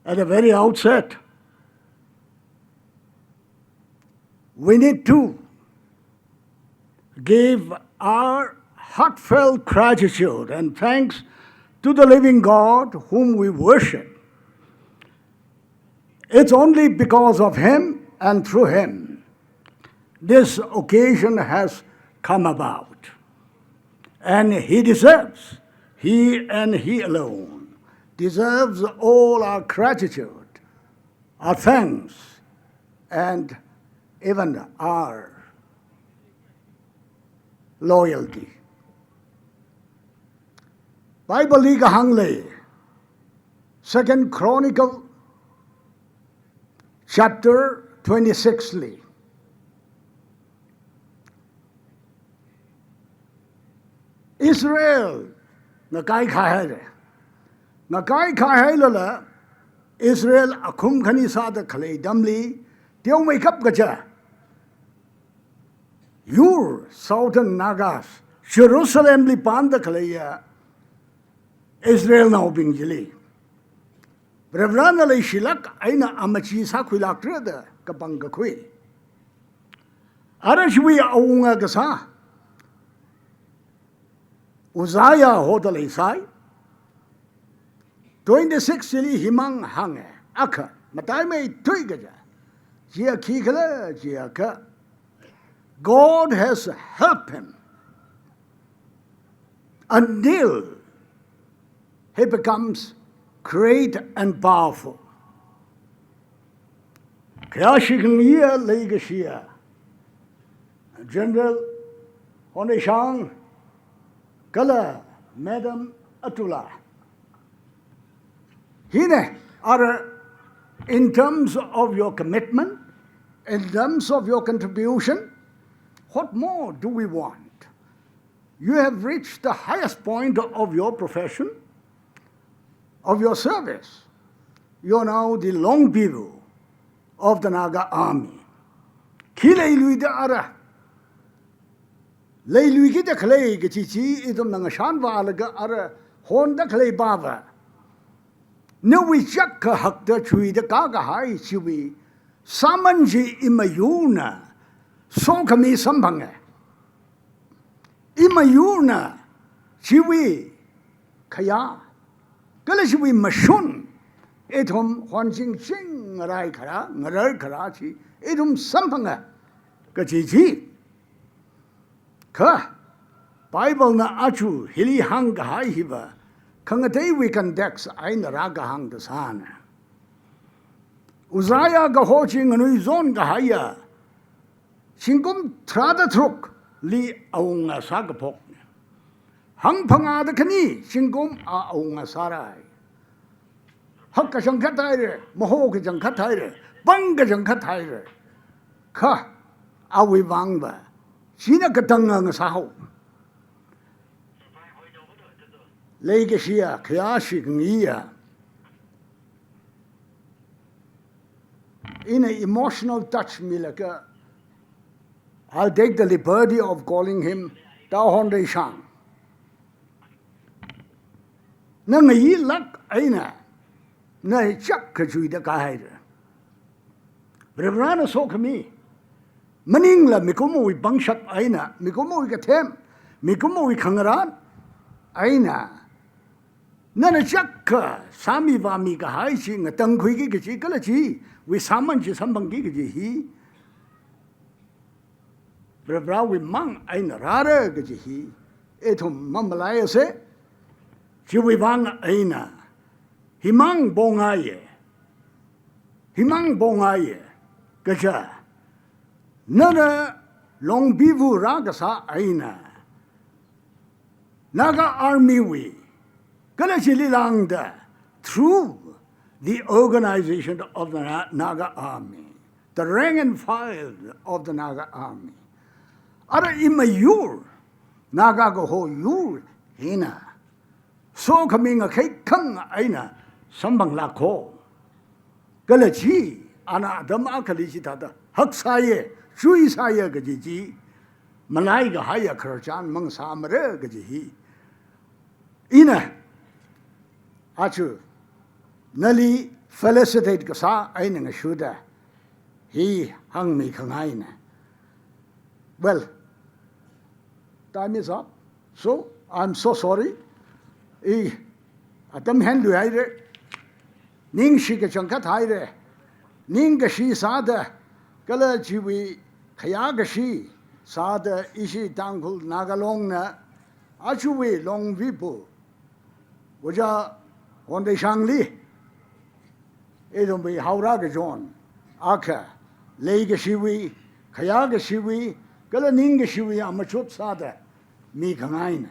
At the very outset, we need to give our heartfelt gratitude and thanks to the living God whom we worship. It's only because of him and through him this occasion has come about. And he deserves, he and he alone deserves all our gratitude, our thanks, and even our loyalty. Bible li kahāng lei, Second Chronicle chapter twenty-six li, Israel ngakai khahaira. Ngakai khahailala Israel akhum khani sāda khalei atamli, teomeikap kaja yur Southern Nagas, Jerusalem li pamda khaleiya Israelnaobing chili Varivarāna leishilāk eina amachi sākhuilākra da kapangkakhui. Ara chiwui awunga kasā Uzziah hoda leisai. Twenty-six li himang hānga, akha mataimeithui kaja. Chiya khikhala chiakha, God has helped him until he becomes great and powerful. Khayāshi khangayi leikashiya General Honreishang kala Madam Atula, hina ara, in terms of your commitment, in terms of your contribution, what more do we want? You have reached the highest point of your profession, of your service. You are now the Longpibu of the Naga Army. Khi leiluida ara, leiluikida khalei kachi chi ithumna ngashanvālaga ara honda khalei pava, nawui chāk kahakta chuida kākahai chiwui sāman chi imayurna sokhami samphanga. Imayurna chiwui khayā kala chiwui mashun ithum honchingching ngarai kharā, ngarar kharā chi ithum samphanga kachi chi. Kha Bible na aja hili hāngkahai hiva khangateiwui context eina rākahāng kasāna. Uzziah kaho chi nganuizon kahaiya zingkum tharāda tharukli awunga sākaphokna. Hangphangāda khani zingkum a awunga sārai. Hak kachangkhat haira, maho kachangkhat haira, pāng kachangkhat haira. Kha awui vangva china katang ngasāhao. Leikashiya khayāshi khangayiya, in a emotional touch milaga, I'll take the liberty of calling him Tao Honreishang. Na ngayilāk eina na chāk kachuida kāhaira. Varivarana sokhami, maningla mikumowui pangshap eina, mikumowui kathem, mikumowui khangarān eina, nana chākkha sāmi vāmi kahai chi ngatangkhuiki kaji kala chiwui sāman chi samphangki kaji hi Varivarawui mang eina rāra kaji hi ithum mamalaiasa. Chiwui vang eina himang pongaiya, himang pongaiya kaja, nana Longpivu rākasā eina Naga Army wui kala chili lāngda, through the organization of the Na-, Naga Army, the rank and file of the Naga Army, ara imayur, Naga kaho yur hina sokhami ngakhai khang eina samphanglāka. Kala chi ana atam akhali chithāda haksāya, chuisāya kaji chi malaikahaiya khararchan mang sāmara kaji hi ina aja nali felicitate kasā eina ngashuda hi hāngmi khangaina. Well, time is up. So, I'm so sorry. I atam henluihaira. Ningshi kachangkhat haira. Ningkashi sāda, kala chiwui khayākashi sāda ishi Tangkhul Naga Longna ajawui Longpivu Ojā Honreishangli ithumwui haora kachon akha leikashiwui, khayākashiwui, kala ningkashiwui amachut sāda mikhangaina.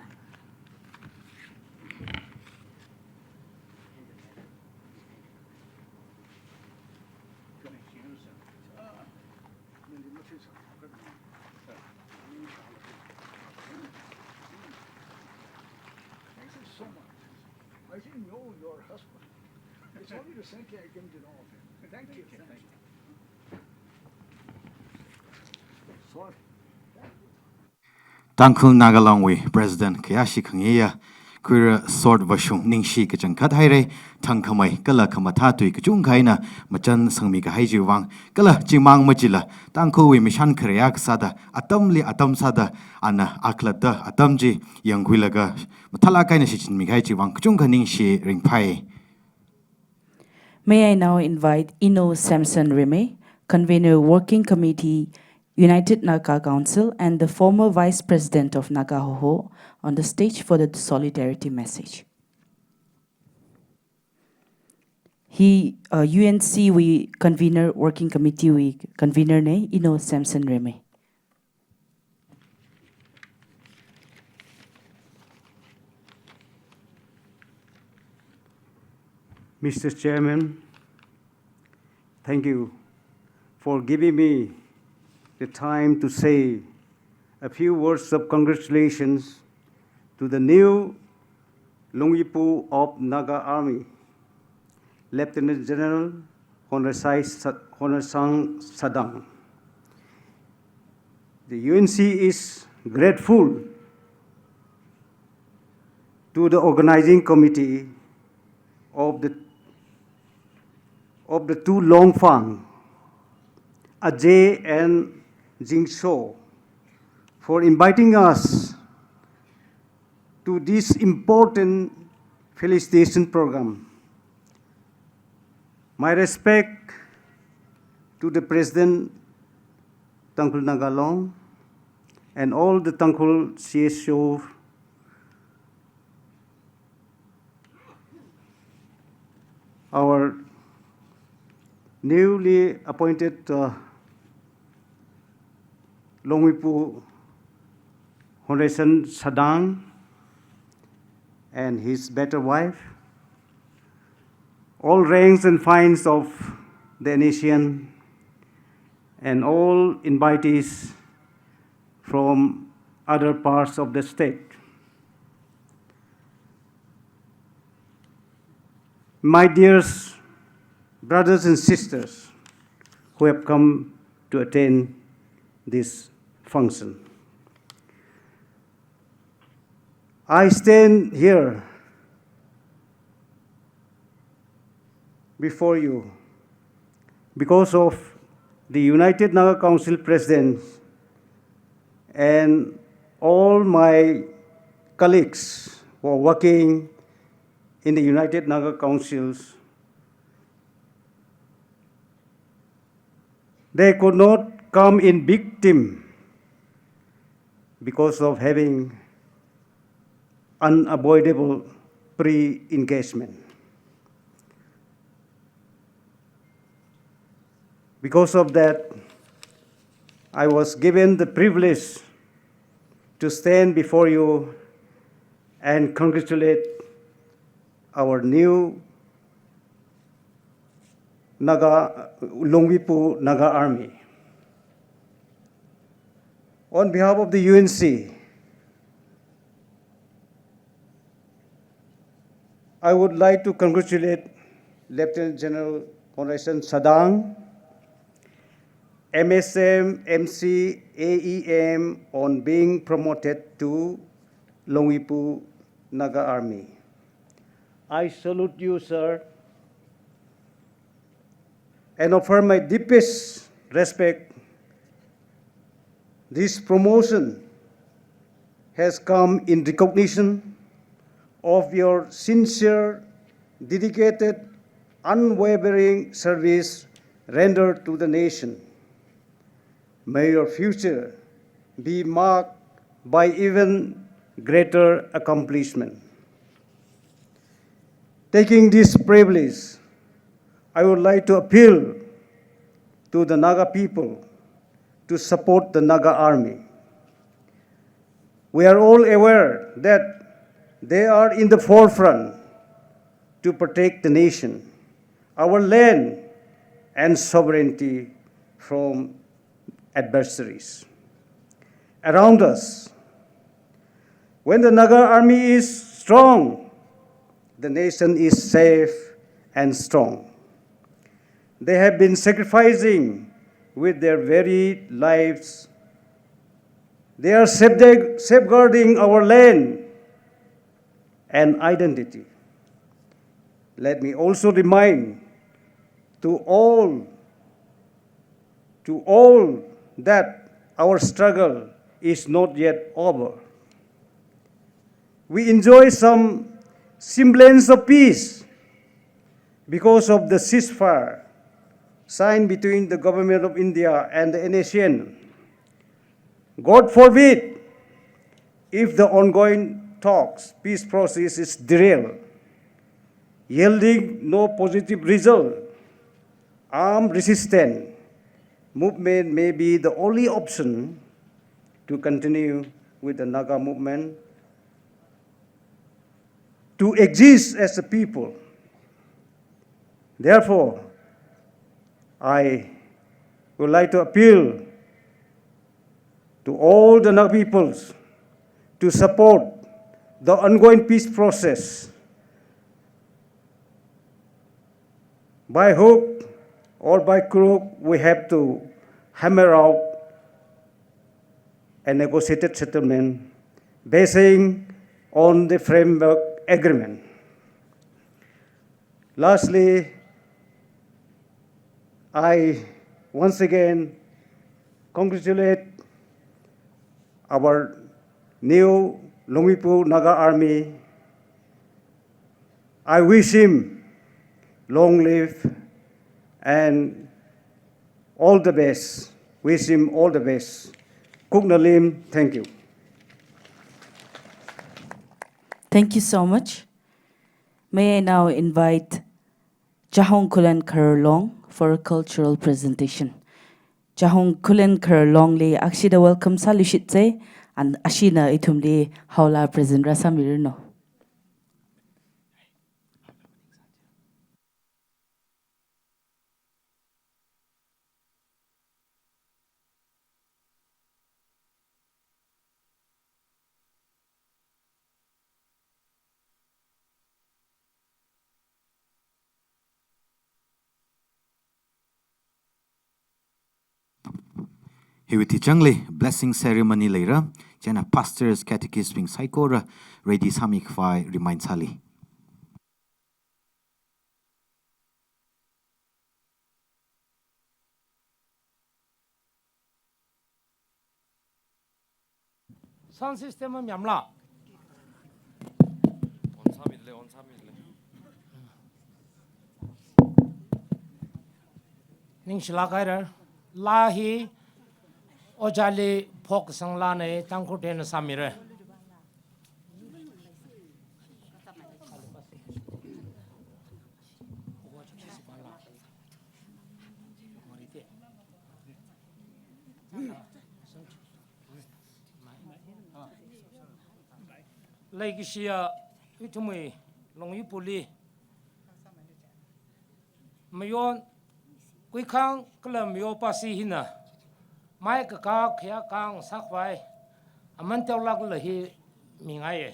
Thank you so much. I didn't know your husband. It's only recently I came to know of him. Thank you. Thank you. Sorry. Tangkhul Naga Longwui President khayāshi khangayā, khuira Sword Vashung, ningshi kachangkhat haira, thangkhamei kala khamathā tui kachungkha eina machan sangmi kahai chiwui vang, kala chimang machila Tangkhulwui mishan khare akha sāda, atamli atam sāda, ana akhalatta atam chi yangkhuilaga mathālāk eina shichinmi kahai chiwui vang kachungkha ningshi ringphai. May I now invite Ino Samson Reme, Convener Working Committee, United Naga Council, and the former Vice President of Naga Hoho on the stage for the solidarity message. Hi, uh, U N C wui Convener, Working Committee wui Convener na, Ino Samson Reme. Mister Chairman, thank you for giving me the time to say a few words of congratulations to the new Longpivu of Naga Army, Lieutenant General Honorsai Sa-, Honorsang Sadang. The U N C is grateful to the organizing committee of the, of the two Longphang, Ajay and Jingso, for inviting us to this important felicitation program. My respect to the President, Tangkhul Naga Long, and all the Tangkhul C S O, our newly appointed, uh, Longpivu Honresan Sadang and his better wife, all ranks and files of the N S C N, and all invitees from other parts of the state. My dear brothers and sisters who have come to attend this function, I stand here before you because of the United Naga Council President and all my colleagues who are working in the United Naga Councils, they could not come in big team because of having unavoidable pre-engagement. Because of that, I was given the privilege to stand before you and congratulate our new Naga, Longvipu Naga Army. On behalf of the U N C, I would like to congratulate Lieutenant General Conrad Sadang, M S M, M C, A E M on being promoted to Longvipu Naga Army. I salute you, sir, and offer my deepest respect. This promotion has come in recognition of your sincere, dedicated, unwavering service rendered to the nation. May your future be marked by even greater accomplishment. Taking this privilege, I would like to appeal to the Naga people to support the Naga Army. We are all aware that they are in the forefront to protect the nation, our land, and sovereignty from adversaries around us. When the Naga Army is strong, the nation is safe and strong. They have been sacrificing with their very lives. They are safeguard-, safeguarding our land and identity. Let me also remind to all, to all that our struggle is not yet over. We enjoy some semblance of peace because of the ceasefire signed between the Government of India and the N S C N. God forbid if the ongoing talks, peace process is derailed, yielding no positive result, armed resistance movement may be the only option to continue with the Naga movement to exist as a people. Therefore, I would like to appeal to all the Naga peoples to support the ongoing peace process. By hook or by crook, we have to hammer out a negotiated settlement basing on the framework agreement. Lastly, I once again congratulate our new Longvipu Naga Army. I wish him long live and all the best. Wish him all the best. Kuknalim, thank you. Thank you so much. May I now invite Chahong Khulen Kharlong for a cultural presentation. Chahong Khulen Kharlongli akshida welcome sāluishitse, and ashina ithumli haola present rāsāmiranu. Hiwui thichangli blessing ceremony leira, chieina pastors, catechist bing saikora ready sāmi khavai remind sāli. Sound system am yamla. On sāmile, on sāmile. Ningshilāk haira. Laa hi ojāli phoksang laanei, Tangkhul ten sāmira. Leikashiya ithumwui Longyi Puli mayon kuikhang kala mayo pasi hina, mai kakā khayākang sākhavai aman teolāk kala hi mingaiye.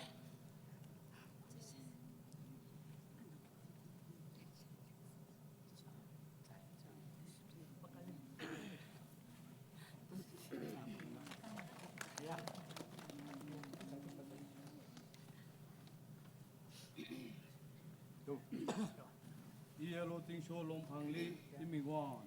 Iyalo Zingsho Longphangli Zimiwon.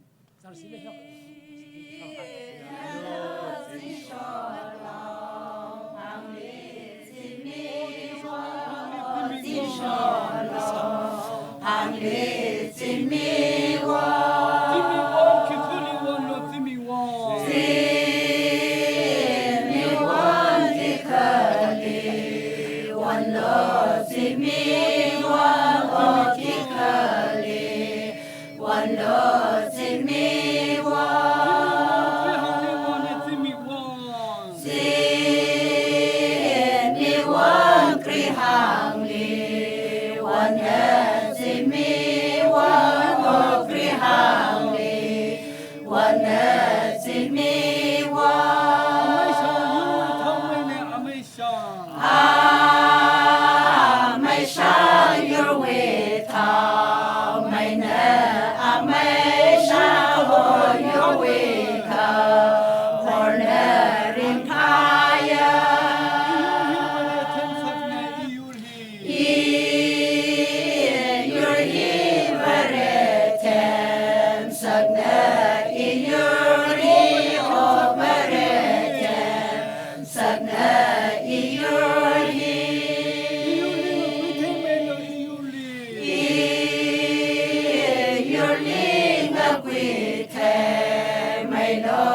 Amei shang yurwui thao, meina amei shang yurwui thao, horna ringphāya. Iyur hi Vare themsakna, iyur hi o Vare them sakna iyur hi. Iyurli ngakui thei, meilo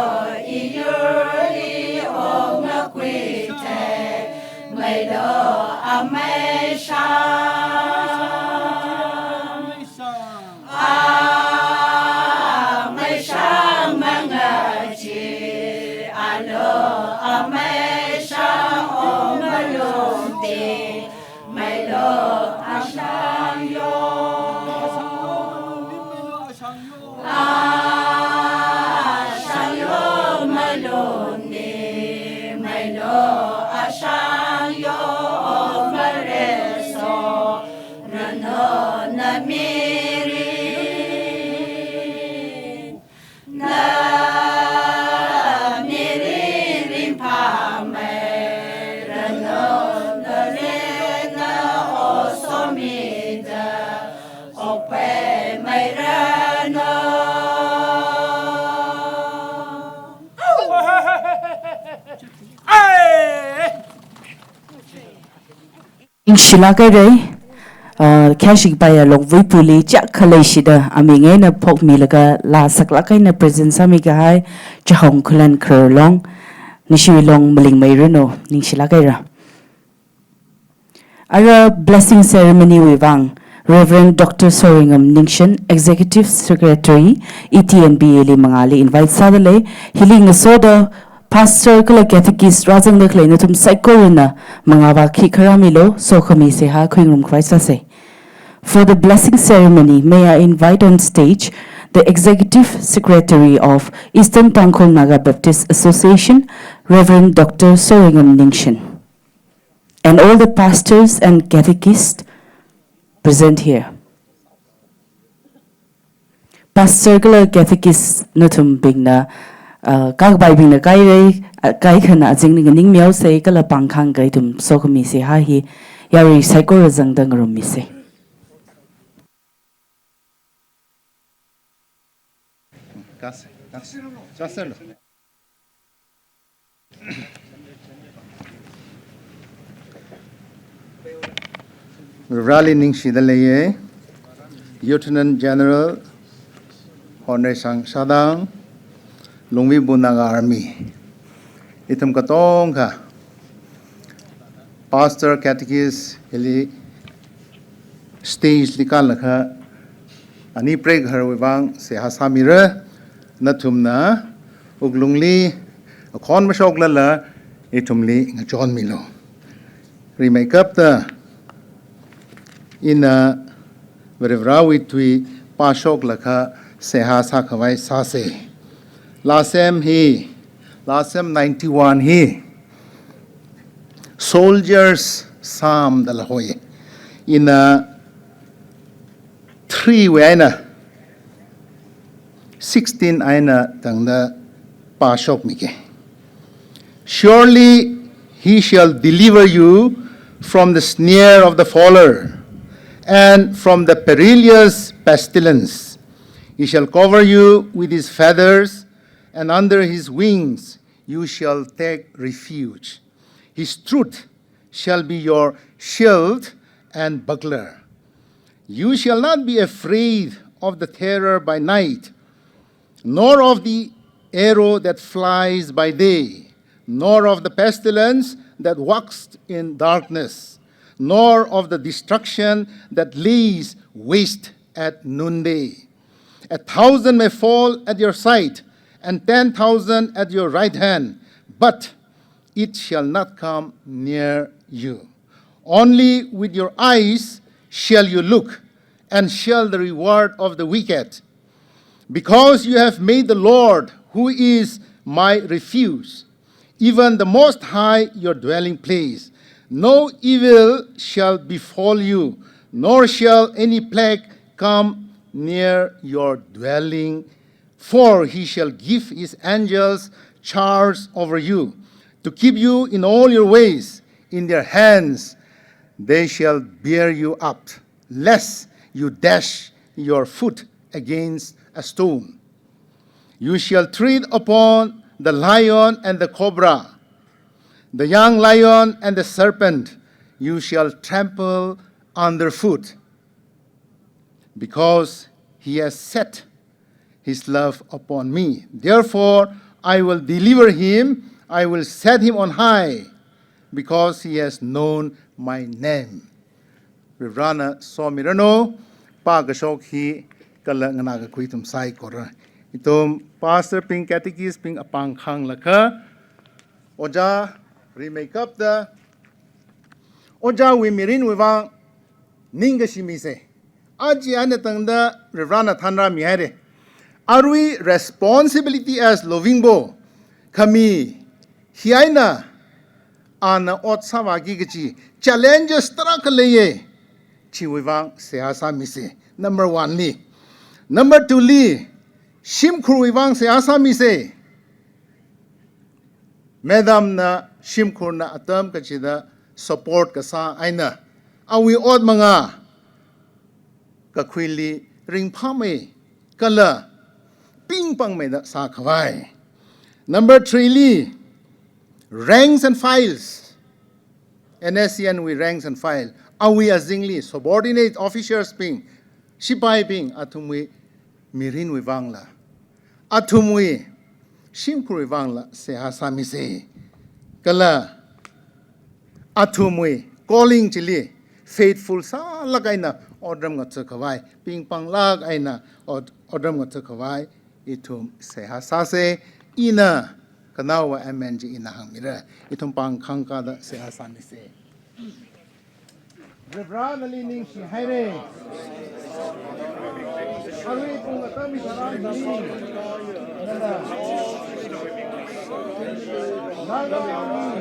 iyurli o ngakui thei, meilo amei shang. Amei shang mangā chi, alo amei shang o malungli, meilo ashang yo. Ashang yo malungli, meilo ashang yo o mareso. Rano na mirin, na mirin ringphāmei, rano na rena o somida, okpheimei rano. Ai! Ningshilāk haira, uh, khayāshi kapaiya Longvui Puli chak khalei shida aming eina phokmilaga laa saklāk eina present sāmi kahai Chahong Khullen Khararlong, Nishilong Malingmei Rano, ningshilāk haira. Ara blessing ceremony wui vang, Reverend Doctor Soringam Ningshen, Executive Secretary, E T N B A li mangāli invite sādalei, hili ngasoda Pastor kala Catechist rāzangda khalei nathum saikorana mangāva khikha rāmilu, sokhami seihā khuingarum khavai sāsei. For the blessing ceremony, may I invite on stage the Executive Secretary of Eastern Tangkhul Naga Baptist Association, Reverend Doctor Sorengam Ningshen, and all the pastors and catechists present here. Pastor kala catechist nathumbingna, uh, kakapaibingna kairei, uh, kaikhana azingli nganingmihaosei kala pāngkhang kahai ithum sokhami seihā hi yarui saikora zangda ngarummisei. Kas, kas, kas, sir. Vareli ningshida leiya, Lieutenant General Honrei Shang Shadang, Longvibu Naga Army. Ithum katongkha, Pastor Catechist hili stage li kālaga, ani preigaharwui vang seihā sāmira, nathumna wuklungli akhon mashoklala ithumli ngachonmilu. Rimeikapta ina Varivarāwui tui pāshoklaga seihā sākhavai sāsa. Laa sem hi, Laa sem ninety-one hi, Soldier's Psalm dala hoi. Ina three wui eina sixteen eina tangda pāshokmika. Surely he shall deliver you from the snare of the fowler and from the perilous pestilence. He shall cover you with his feathers, and under his wings you shall take refuge. His truth shall be your shield and buckler. You shall not be afraid of the terror by night, nor of the arrow that flies by day, nor of the pestilence that walks in darkness, nor of the destruction that lays waste at noonday. A thousand may fall at your side, and ten thousand at your right hand, but it shall not come near you. Only with your eyes shall you look, and shall the reward of the wicked. Because you have made the Lord, who is my refuge, even the Most High, your dwelling place, no evil shall befall you, nor shall any plague come near your dwelling. For he shall give his angels charge over you, to keep you in all your ways. In their hands they shall bear you up, lest you dash your foot against a stone. You shall tread upon the lion and the cobra, the young lion and the serpent you shall trample underfoot. Because he has set his love upon me, therefore I will deliver him, I will set him on high, because he has known my name. Varivarāna somiranu. Pākashok hi kala nganākakhui ithum saikora, ithum pastor bing, catechist bing apāng khānglaga, ojā rimeikapta, ojāwui mirinwui vang ningkashi misa. Aja eina tangda Varivarāna thanrāmihaira. Arui responsibility as Longvibu khami hi eina ana ot sāvāki kachi challenges tarākha leiya. Chiwui vang seihā sāmisa. Number one li. Number two li, shimkhurwui vang seihā sāmisa. Madam na shimkhurna atam kachida support kasā eina awui ot mangā kakhuili ringphāmei kala pingpangmeida sākhavai. Number three li, ranks and files. N S C N wui ranks and file, awui azingli subordinate officers bing, sipai bing, athumwui mirinwui vangla, athumwui shimkhurwui vangla seihā sāmisa. Kala athumwui calling chili faithful sālāk eina otram ngathakhavai, pingpanglāk eina ot-, otram ngathakhavai ithum seihā sāsa. Ina kanaowa amen chi ina hāngmira. Ithum pāng khāngkāda seihā sāmisa. Varivarā nali ningshihaira. Arui pung atam tharan nali nana Naga Army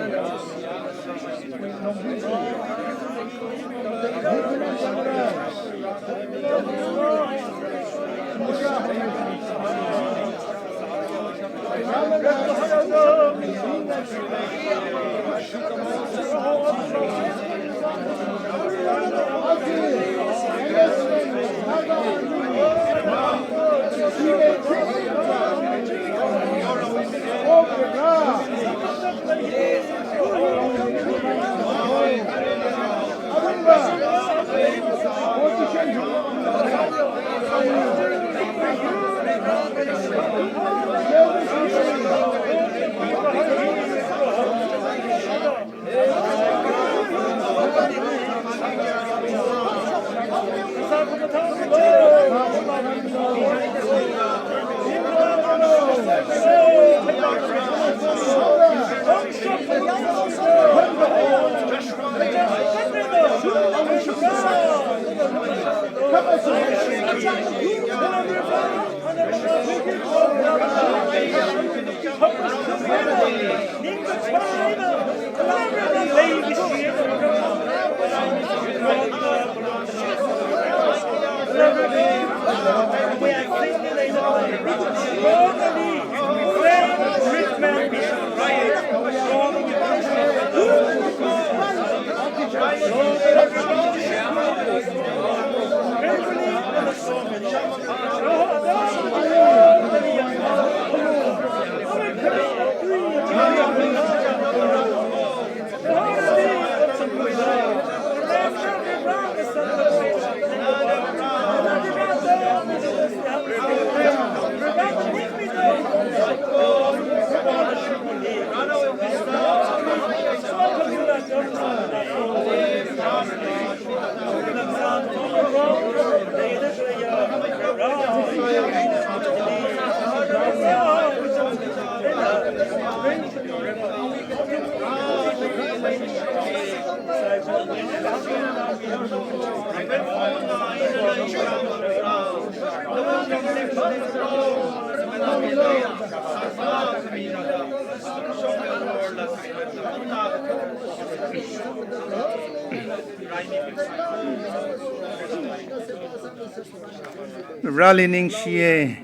Rali ningshiye.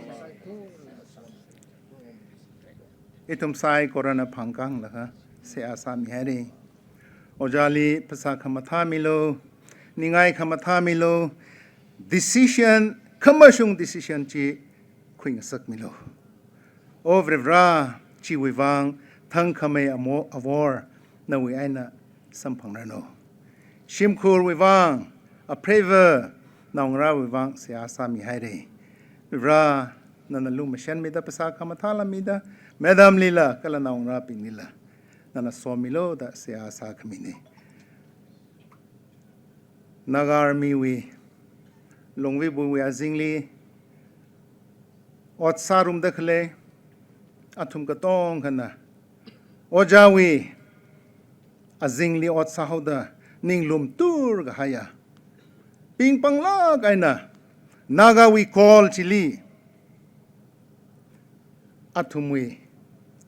Ithum saikorana phangkānglaga seihā sāmihaire. Ojāli phasā khamathā milu, ningai khamathā milu, decision, khamashung decision chi khuingasakmilu. O Varivara, chiwui vang thangkhamei amo-, awor nawui eina samphangranu. Shimkhurwui vang, apreiva, naongarāwui vang seihā sāmihaire. Varivara, nana lumashanmida phasā khamathāla mida, madamlila kala naongarābinglila nana somilu da seihā sākhamine. Naga Army wui, Longvibuwui azingli ot sārumda khalei athum katongkhana ojāwui azingli ot sāhaoda ninglum turkahaiya, pingpanglāk eina Nagawui kol chili athumwui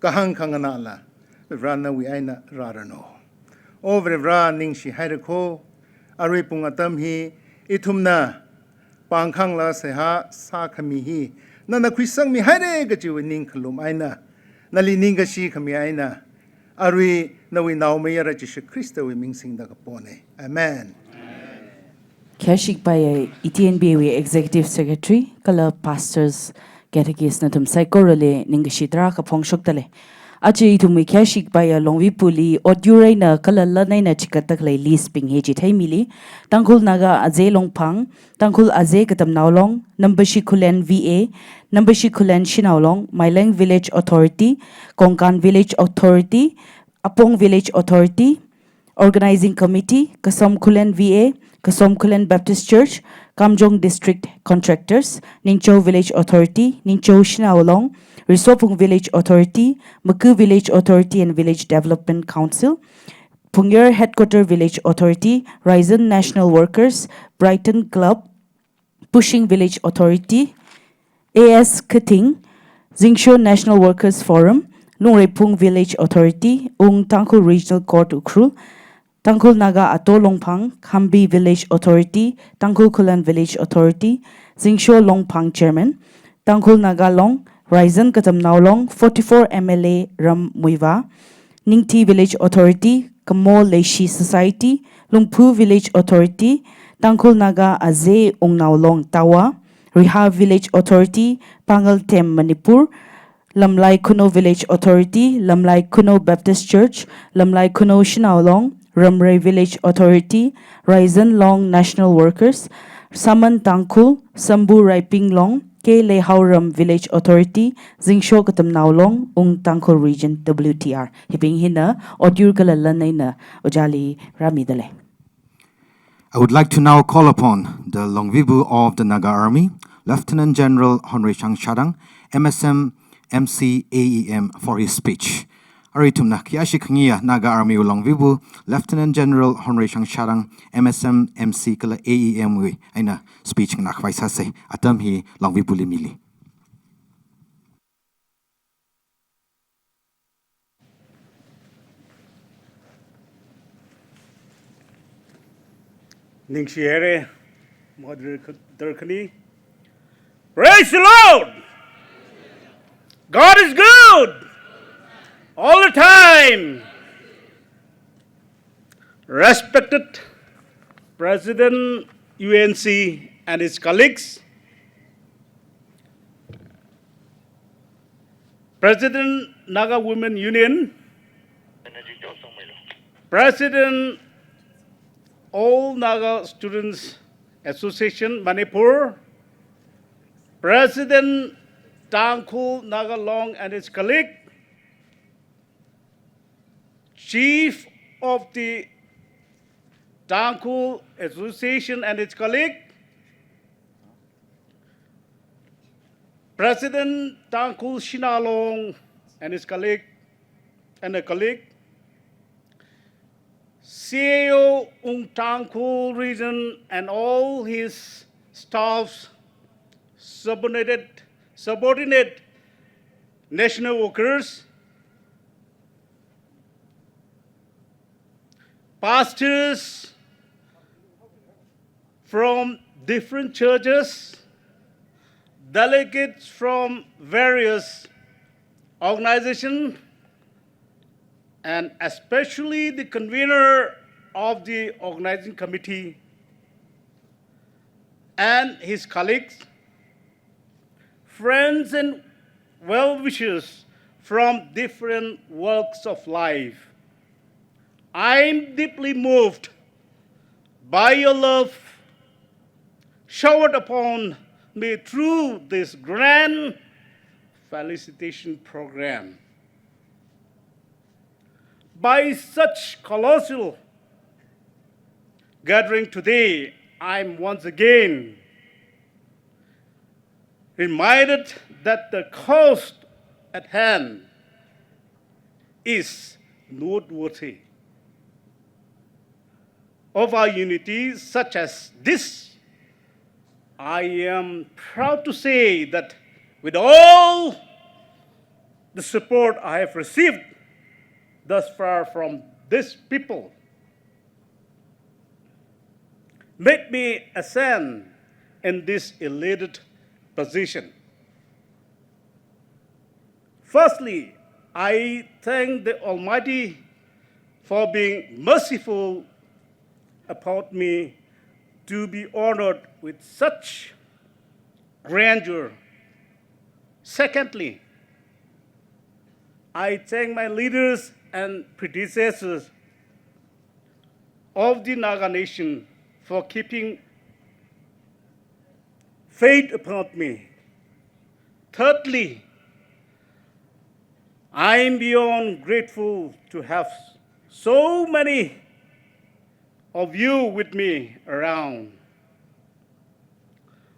kahāng khanganāla Varivara nawui eina rāranu. O Varivara ningshihaira kho, arui pung atam hi ithumna pāngkhangla seihā sākhami hi nana khuisangmihaire kajiwui ningkhalum eina, nali ningkashi khami eina, arui nawui naomayara Jishu Khristawui ming singda kapone. Amen. Khayāshi kapaiya E T N B A wui Executive Secretary, kala Pastors, Catechist nathum saikorali ningkashi tarākha phongshokdalei. Aja ithumwui khayāshi kapaiya Longvibuli otyur eina kala lan eina chikatda khalei list bing hi chitheimili. Tangkhul Naga Aze Longphang, Tangkhul Aze Katamnao Long, Nambashi Khullen V A, Nambashi Khullen Shanao Long, Maileng Village Authority, Kongkan Village Authority, Apong Village Authority, Organizing Committee, Kasom Khullen V A, Kasom Khullen Baptist Church, Kamjong District Contractors, Ningcho Village Authority, Ningcho Shanao Long, Risophung Village Authority, Maku Village Authority and Village Development Council, Phungyar Headquarter Village Authority, Raizan National Workers, Brighton Club, Pushing Village Authority, A S Kating, Zingsho National Workers Forum, Lungreiphung Village Authority, Ung Tangkhul Regional Court Ukhrul, Tangkhul Naga Ato Longphang, Khambi Village Authority, Tangkhul Khullen Village Authority, Zingsho Longphang Chairman, Tangkhul Naga Long, Raizan Katamnao Long, forty-four M L A Ram Muivah, Ningthi Village Authority, Kamo Leishi Society, Lungphu Village Authority, Tangkhul Naga Aze Ungnao Long Tawa, Riha Village Authority, Pangal Them Manipur, Lamlai Khunou Village Authority, Lamlai Khunou Baptist Church, Lamlai Khunou Shanao Long, Ramrei Village Authority, Raizan Long National Workers, Saman Tangkhul, Sambu Raiping Long, K Leihaoram Village Authority, Zingsho Katamnao Long, Ung Tangkhul Region W T R. Hibing hina otyur kala lan eina ojāli rāmidalei. I would like to now call upon the Longvibu of the Naga Army, Lieutenant General Honrei Shangshadang, M S M, M C, A E M, for his speech. Arui ithumna khayāshi khangayiya Naga Army wui Longvibu, Lieutenant General Honrei Shangsharang, M S M, M C kala A E M wui eina speech nganākhavai sāsa. Atam hi Longvibuli mili. Ningshi haira, moderator khani. Praise the Lord! God is good all the time. Respected President U N C and his colleagues, President Naga Women Union, President All Naga Students Association Manipur, President Tangkhul Naga Long and his colleague, Chief of the Tangkhul Association and its colleague, President Tangkhul Shanao Long and his colleague, and a colleague, C A O Ung Tangkhul Region and all his staffs, subordinate, subordinate national workers, pastors from different churches, delegates from various organizations, and especially the convener of the organizing committee and his colleagues, friends and well-wishers from different walks of life. I am deeply moved by your love showered upon me through this grand felicitation program. By such colossal gathering today, I am once again reminded that the cause at hand is noteworthy. Of our unity such as this, I am proud to say that with all the support I have received thus far from this people, made me ascend in this elated position. Firstly, I thank the Almighty for being merciful upon me to be honored with such grandeur. Secondly, I thank my leaders and predecessors of the Naga nation for keeping faith upon me. Thirdly, I am beyond grateful to have so many of you with me around.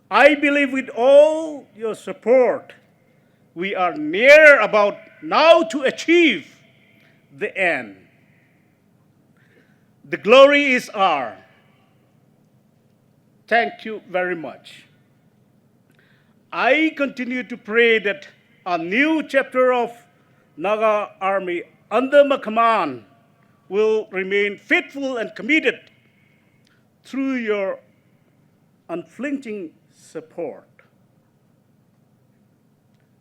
I believe with all your support, we are near about now to achieve the end. The glory is ours. Thank you very much. I continue to pray that a new chapter of Naga Army under my command will remain faithful and committed through your unflinching support.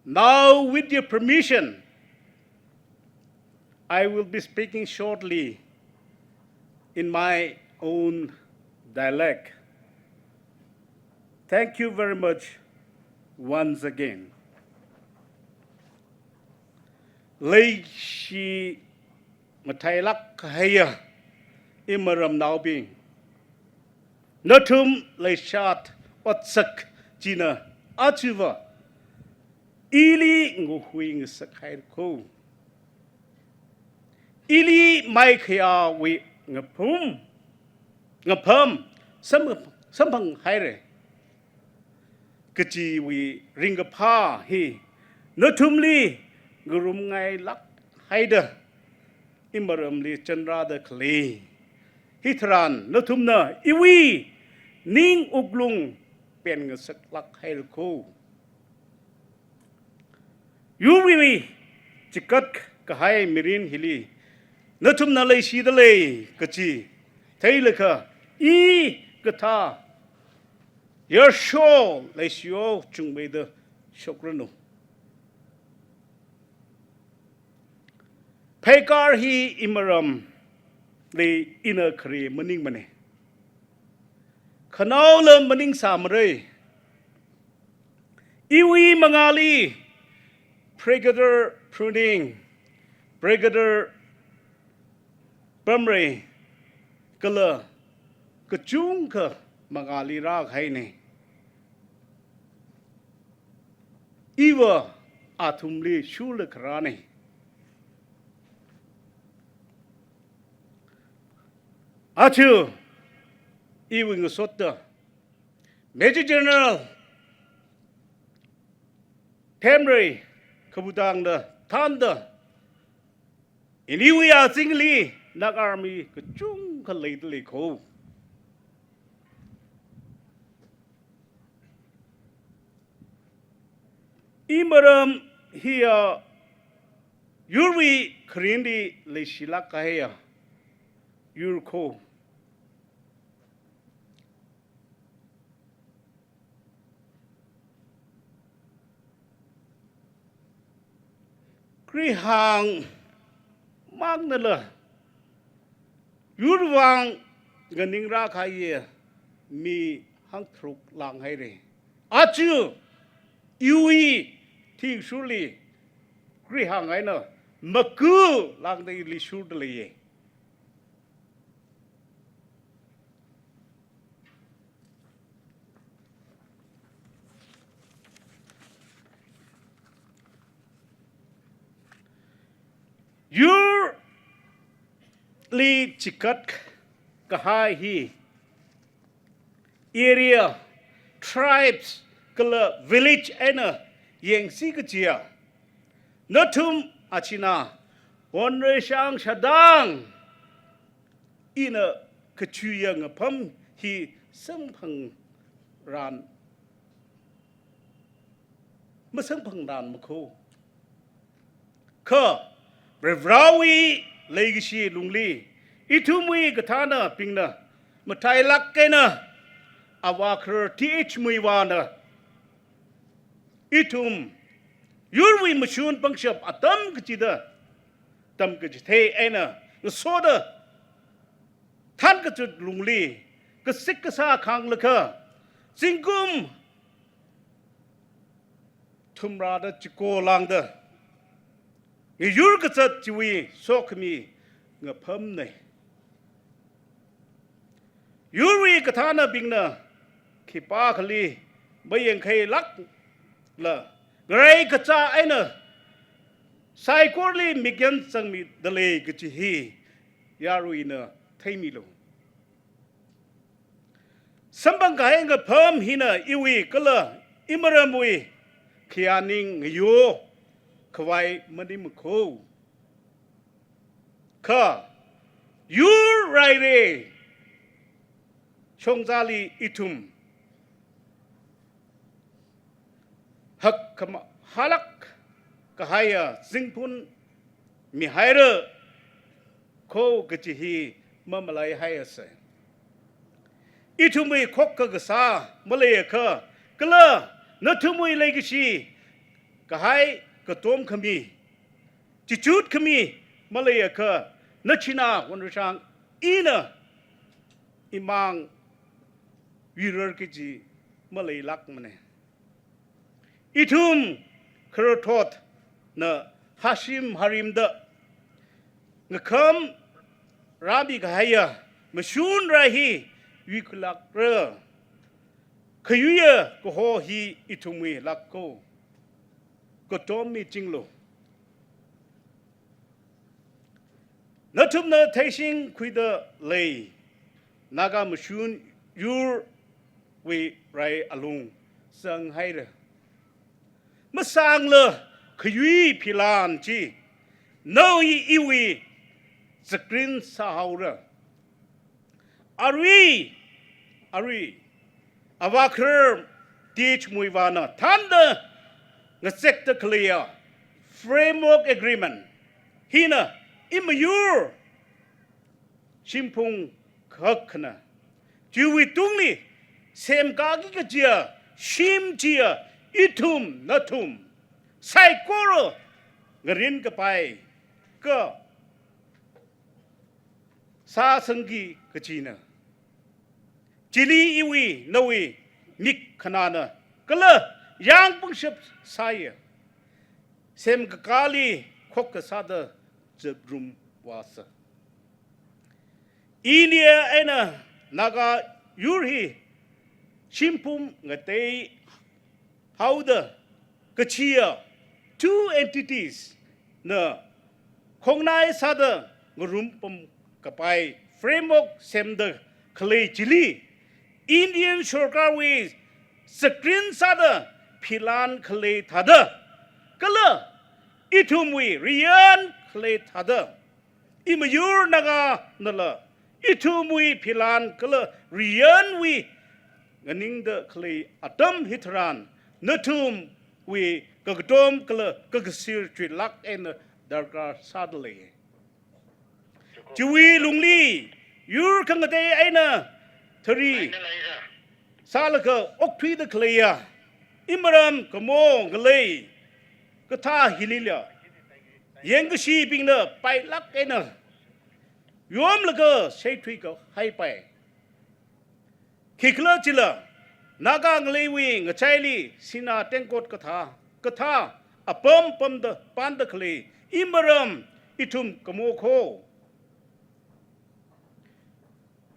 Now, with your permission, I will be speaking shortly in my own dialect. Thank you very much once again. Leishi matailāk kahaiya imaramnaobing, nathum leishat otsak china achiva ili nguhui ngasak haira kho. Ili maikhayāwui ngaphum, ngapham sam-, samphang haira kajiwui ringkaphā hi nathumli ngarumngailāk haida imaramli chanrāda khalei. Hitharan nathumna iwui ning wuklung penngasaklāk haira kho. Yurwui chikat kahai mirin hili nathumna leishida lei kachi theilaga, i kathā yarsho leishiyo chungmeida shokranu. Pheikar hi imaramli ina khare maningmane. Khanaola maningsāmara. Iwui mangāli Brigadier Pruning, Brigadier Pamrei, kala kachungkha mangāli rākahaine. Iva athumli shurla kharāne. Achu, iwui ngasotta, Major General Pamrei, Kabudangda, thānda, iniwui azingli Naga Army kachungkha leida lei kho. Imaram hiya yurwui kharinli leishilāk kahaiya yur kho. Kri hāngmāngnala, yurwui vang nganingrā kahai mi hangtharuk lānghaire. Achu iwui thingshurli kri hāng eina maku lāngda ili shurda leiye. Yurli chikat kahai hi area, tribes, kala village eina yangsi kajiya, nathum achina Wonreishang shadang ina kachuiya ngapham hi samphangran, masamphangran makho. Kha Varivarāwui leikashi lungli ithumwui kathānabingna matailāk eina Avā Kharar T H Muivahna ithum yurwui mashun pangshap atam kachida tamkachithei eina ngasoda thānkachut lungli kasik kasā khānglaga, zingkum thumrāda chiko lāngda ngayur kazat chiwui sokhami ngaphamne. Yurwui kathānabingna khipākhali mayangkhailākla, ngarai kachā eina saikorali mikyan zangmida lei kaji hi yaruina theimilu. Samphang kahai ngapham hina iwui kala imaramwui khayāning ngayo khavai maningmakho. Kha yur raire shongzali ithum hakkhamahālāk kahaiya zingphun mihaira kho kaji hi mamalaihaiase. Ithumwui khokkha kasā maleiakha, kala nathumwui leikashi kahai katom khami, chichut khami maleiakha, nachinā Wonreishang ina imang yuirar kaji maleilākmane. Ithum kharathotna hashim harimda ngakham rāmi kahaiya mashun rai hi yuikhalākra. Khayuiya kaho hi ithumwui lākko. Katom michinglu. Nathumna theishingkhuida lei, Naga mashun yurwui rai alung sanghaira. Masangla khayui philan chi, nawui iwui screen sāhaora. Arui, arui, Avākharar T H Muivahna thānda ngazekda khaleiya Framework Agreement hina imiyur shimphung khakhana. Chiwui tungli semkāki kajiya shim chiya ithum nathum saikora ngarin kapai ka sāsangki kajina. Chili iwui nawui mik khanāna kala yāng pangshap sāya. Semkakāli khokkha sāda zatrum vāsa. India eina Naga yur hi shimphung ngatei haoda kachiya two entities na khongnai sāda ngarum pam kapai framework semda khalei chili Indian sorkarwui screen sāda philan khalei thāda kala ithumwui riyan khalei thāda imiyur Naganala ithumwui philan kala riyanwui nganingda khalei atam hitharan nathumwui kakatom kala kakasir chuilāk eina darkar sāda lei. Chiwui lungli yur khangatei eina thari sālaga okthuida khaleiya imaram kamo ngalei kathā hilila yangkashibingna pailāk eina yomlaga seithui kahai pai. Khikhalajila Naga ngaleiwui ngachaili sinā tengkot kathā kathā apam pamda panda khalei imaram ithum kamo kho.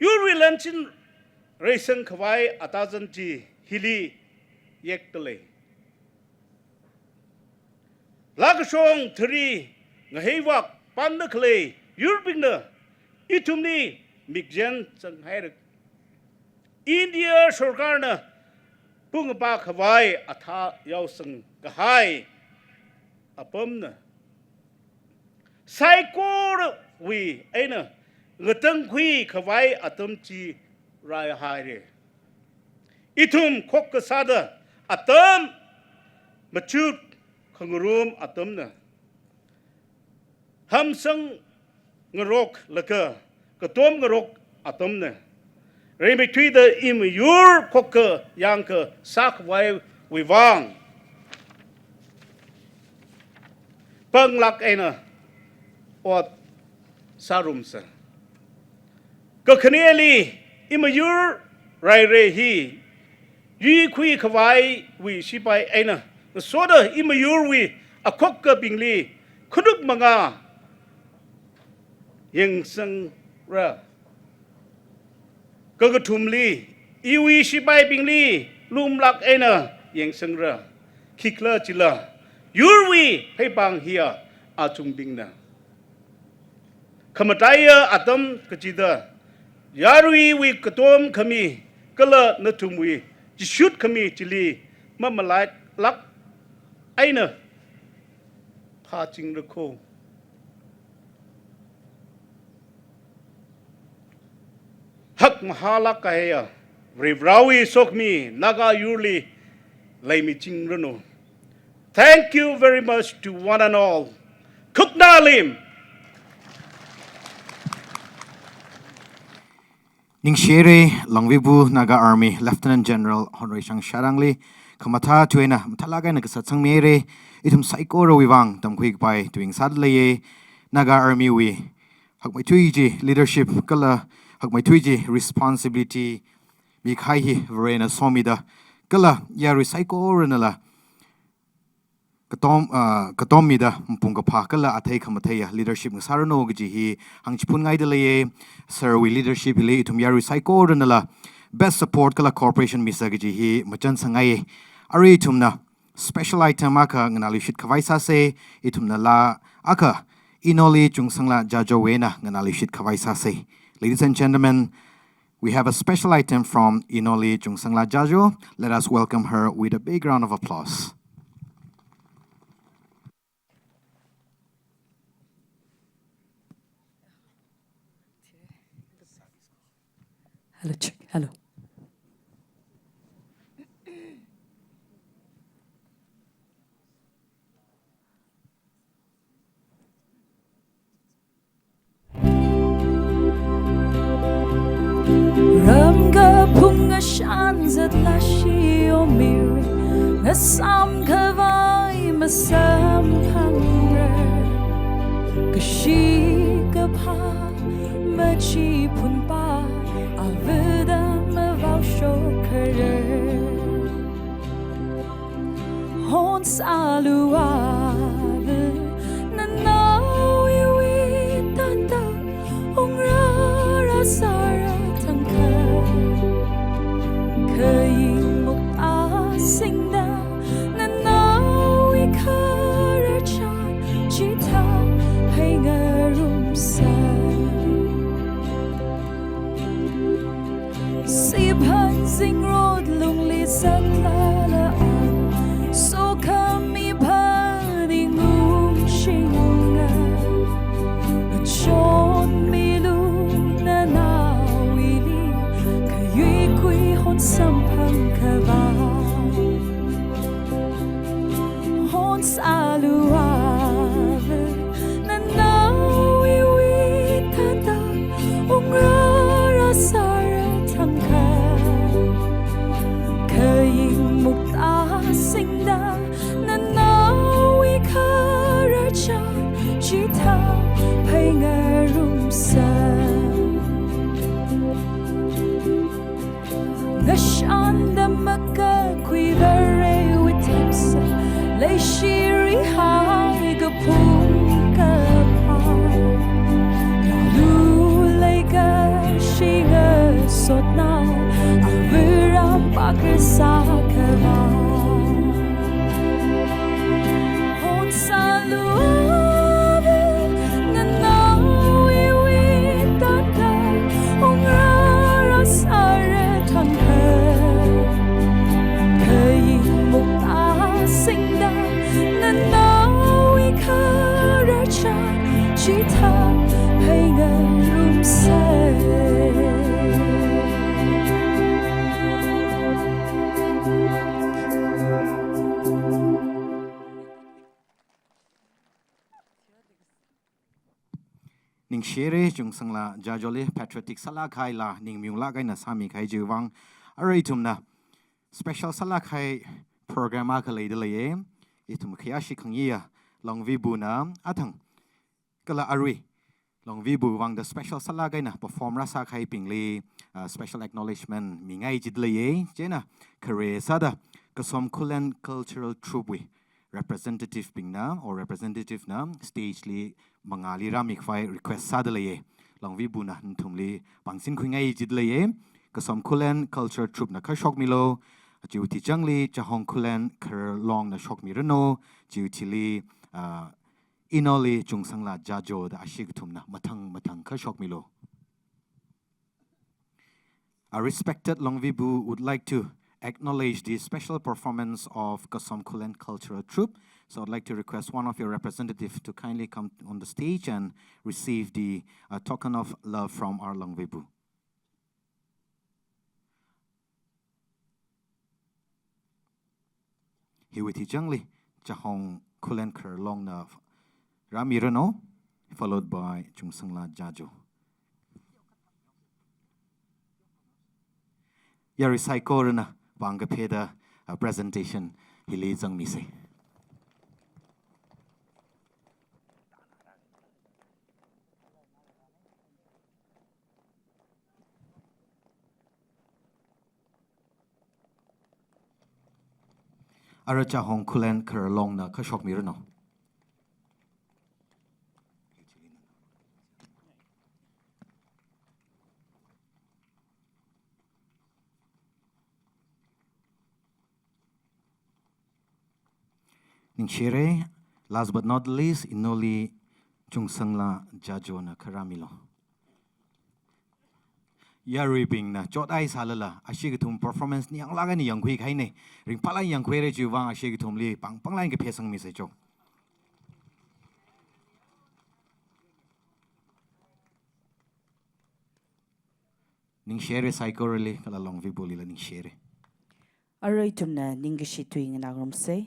Yurwui lanchin reisang khavai atazan chi hili yekta lei. Lākashong thari ngaheiwak panda khalei yurbingna ithumli mikjen zanghaira. India sorkarna pungapa khavai athā yaosang kahai apamna saikorawui eina ngatangkhui khavai atam chi raihaira. Ithum khokkha sāda atam machut khangarum atamna. Hamsang ngaroklaga katom ngarok atamna. Rimeithuida imiyur khokkha yangkha sākhavaiwui vang panglāk eina ot sārumsa. Kakhaneli imiyur rairei hi yuikhui khavaiwui shipai eina ngasoda imiyurwui akhokkabingli khanuk manga yangsangra. Kakathumli iwui shipaibingli lumlāk eina yangsangra. Khikhalajila yurwui pheipāng hiya achungbingna. Khamataiya atam kachida yaruiwui katom khami kala nathumwui chishut khami chili mamalailāk eina phāchingra kho. Hakmahālāk kahaiya Varivarāwui sokhami Naga yurli leimichingranu. Thank you very much to one and all. Khuknalim. Ningshihaira Langvibu Naga Army Lieutenant General Honrei Shang Sharangli khamathā tui eina mathālāk eina kasat sangmihaira. Ithum saikorawui vang tamkhui kapai tui ngasāda leiya. Naga Army wui hakmeithui chi leadership kala hakmeithui chi responsibility mikahai hi Varena somida kala yarui saikoranala katom, ah, katommida mapung kaphā kala athei khamatheiya leadership ngasāranu kaji hi hāngchiphun ngaida leiya. Sir wui leadership hili ithum yarui saikoranala best support kala cooperation misa kaji hi machān sāngaiya. Arui ithumna special item akha nganāluishit khavai sāsa. Ithumna laa akha Inoli Chungsanglaa Jajo wui eina nganāluishit khavai sāsa. Ladies and gentlemen, we have a special item from Inoli Chungsanglaa Jajo. Let us welcome her with a big round of applause. Hello, check. Hello. Ramkaphung ngashan zatlashi o mirin, ngasam khavai masamphangra. Kashi kaphā machiphunpai, avāda mavao shokharar. Hon sālu ava, nanaowui tānda ungrāra sāra thangkha. Khaying mukta singda, nanaowui kharar chān chithā phei ngarumsa. Siphan zingrot lungli zatlala, sokhami phaning ungshinga. Chonmilu nanaowuili, khayuikhui hon samphang khavai. Hon sālu ava, nanaowui tānda ungrāra sāra thangkha. Khaying mukta singda, nanaowui kharar chān chithā phei ngarumsa. Ngashanda makakhui Varewui themsa, leishiri hai kaphung kaphā. Lulei kashi ngasotnao, avāram pakar sākhavai. Hon sālu ava, nanaowui tānda ungrāra sāra thangkha. Khaying mukta singda, nanaowui kharar chān chithā phei ngarumsa. Ningshire Chungsangla Jajoli, patriotic sālāk kahaila ningmaunglāk eina sāmi kahai chiwui vang. Arui ithumna special sālāk kahai program akha leida leiye. Ithum khayāshi khangaiya Longvibu na athang kala arui Longvibu vangda special sālāk eina perform rāsā kahaibingli, uh, special acknowledgement mingai jida leiye. Chieina khare sāda Kasom Khullen Cultural Troupe wui representative bingna, or representative na stage li mangāli rāmi khavai request sāda leiye. Longvibu na nathumli pāngsinkhui ngai jida leiye. Kasom Khullen Cultural Troupe na kha shokmilu. Chiwui thijangli Chahong Khullen Khararlong na shokmiranu. Chiwui thili, ah, Inoli Chungsangla Jajo da ashi kathumna mathang mathang kha shokmilu. Our respected Longvibu would like to acknowledge the special performance of Kasom Khullen Cultural Troupe. So I'd like to request one of your representative to kindly come on the stage and receive the, uh, token of love from our Longvibu. Hiwui thijangli Chahong Khullen Khararlong na rāmiranu, followed by Chungsangla Jajo. Yarui saikorana vang kapheda, uh, presentation hili zangmise. Ara Chahong Khullen Khararlong na kha shokmiranu. Ningshire, last but not least, Inoli Chungsangla Jajo na kha rāmilu. Yaruibingna chotai sālala, ashi kathum performance ningyānglāk eina yangkhui kahaine. Ringphālāk eina yangkhuire chiwui vang ashi kathumli pāng pānglāk eina kaphā sangmise cho. Ningshire saikorali, kala Longvibolila ningshire. Arui ithumna ningkashi tui nganāngarumsa.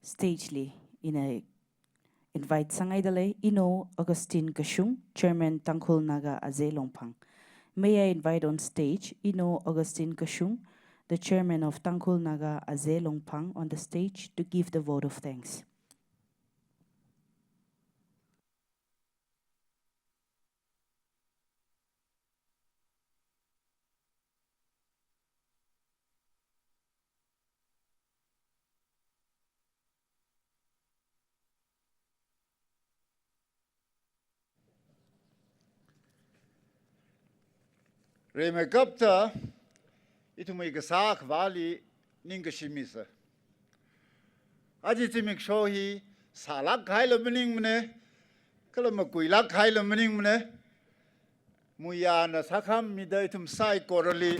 Stage li ina invite sāngaidalei Ino Augustine Kashung, Chairman Tangkhul Naga Aze Longphang. May I invite on stage Ino Augustine Kashung, the Chairman of Tangkhul Naga Aze Longphang, on the stage to give the vote of thanks. Rimeikapta ithumwui kasā Akhavali ningkashi misa. Aja zimiksho hi sālāk kahaila maningmana, kala makuilāk kahaila maningmana. Muiyana sākhamida ithum saikorali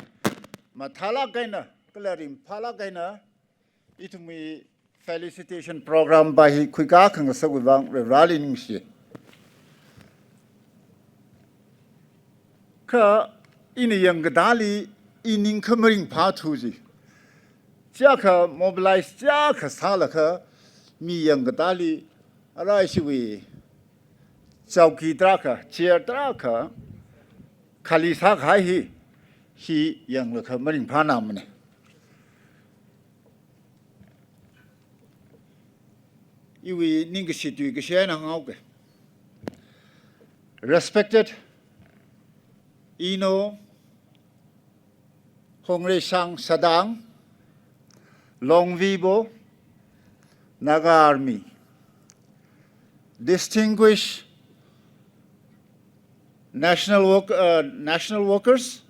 mathālāk eina, kala ringphālāk eina, ithumwui felicitation program pa hi khuikā khangasakwui vang Varivarali ningshi. Kha ina yangkatāli, i ning kha maringphāthu ji. Chiyākha mobilize chiyākha sālaga, mi yangkatāli, arai ishiwui chowki tarākha, chair tarākha, khali sākahai hi, hi yanglaga maringphānāmana. Iwui ningkashi tui kashi eina hānghaoga. Respected Ino Hongreishang Shadang, Longvibo, Naga Army, distinguished national work, uh, national workers,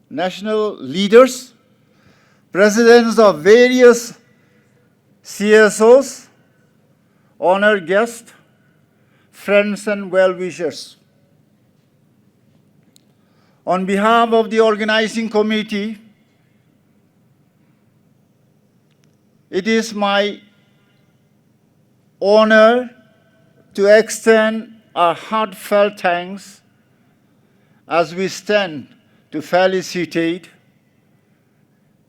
national leaders, presidents of various C S Os, honored guests, friends and well-wishers. On behalf of the organizing committee, it is my honor to extend our heartfelt thanks as we stand to felicitate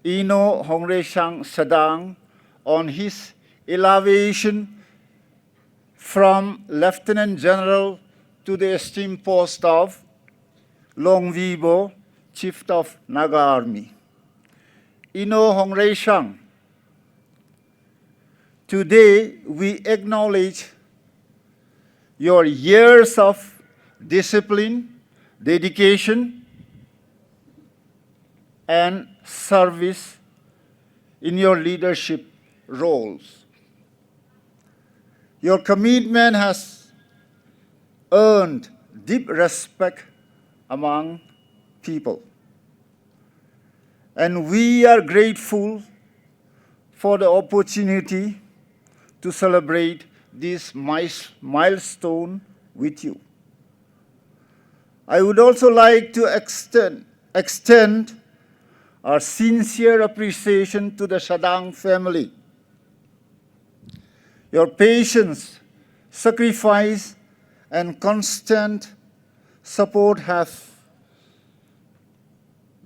Ino Hongreishang Shadang on his elevation from Lieutenant General to the esteemed post of Longvibo, Chief of Naga Army. Ino Hongreishang, today we acknowledge your years of discipline, dedication, and service in your leadership roles. Your commitment has earned deep respect among people, and we are grateful for the opportunity to celebrate this mis-, milestone with you. I would also like to extend, extend our sincere appreciation to the Shadang family. Your patience, sacrifice, and constant support have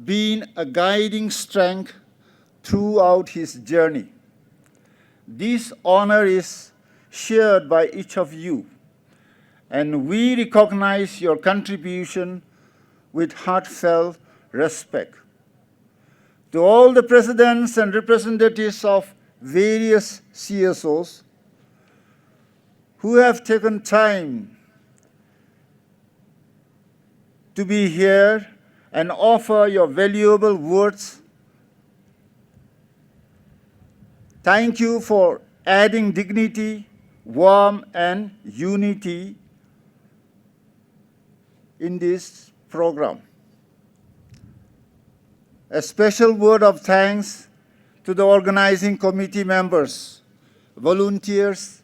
been a guiding strength throughout his journey. This honor is shared by each of you, and we recognize your contribution with heartfelt respect. To all the presidents and representatives of various C S Os who have taken time to be here and offer your valuable words. Thank you for adding dignity, warmth, and unity in this program. A special word of thanks to the organizing committee members, volunteers,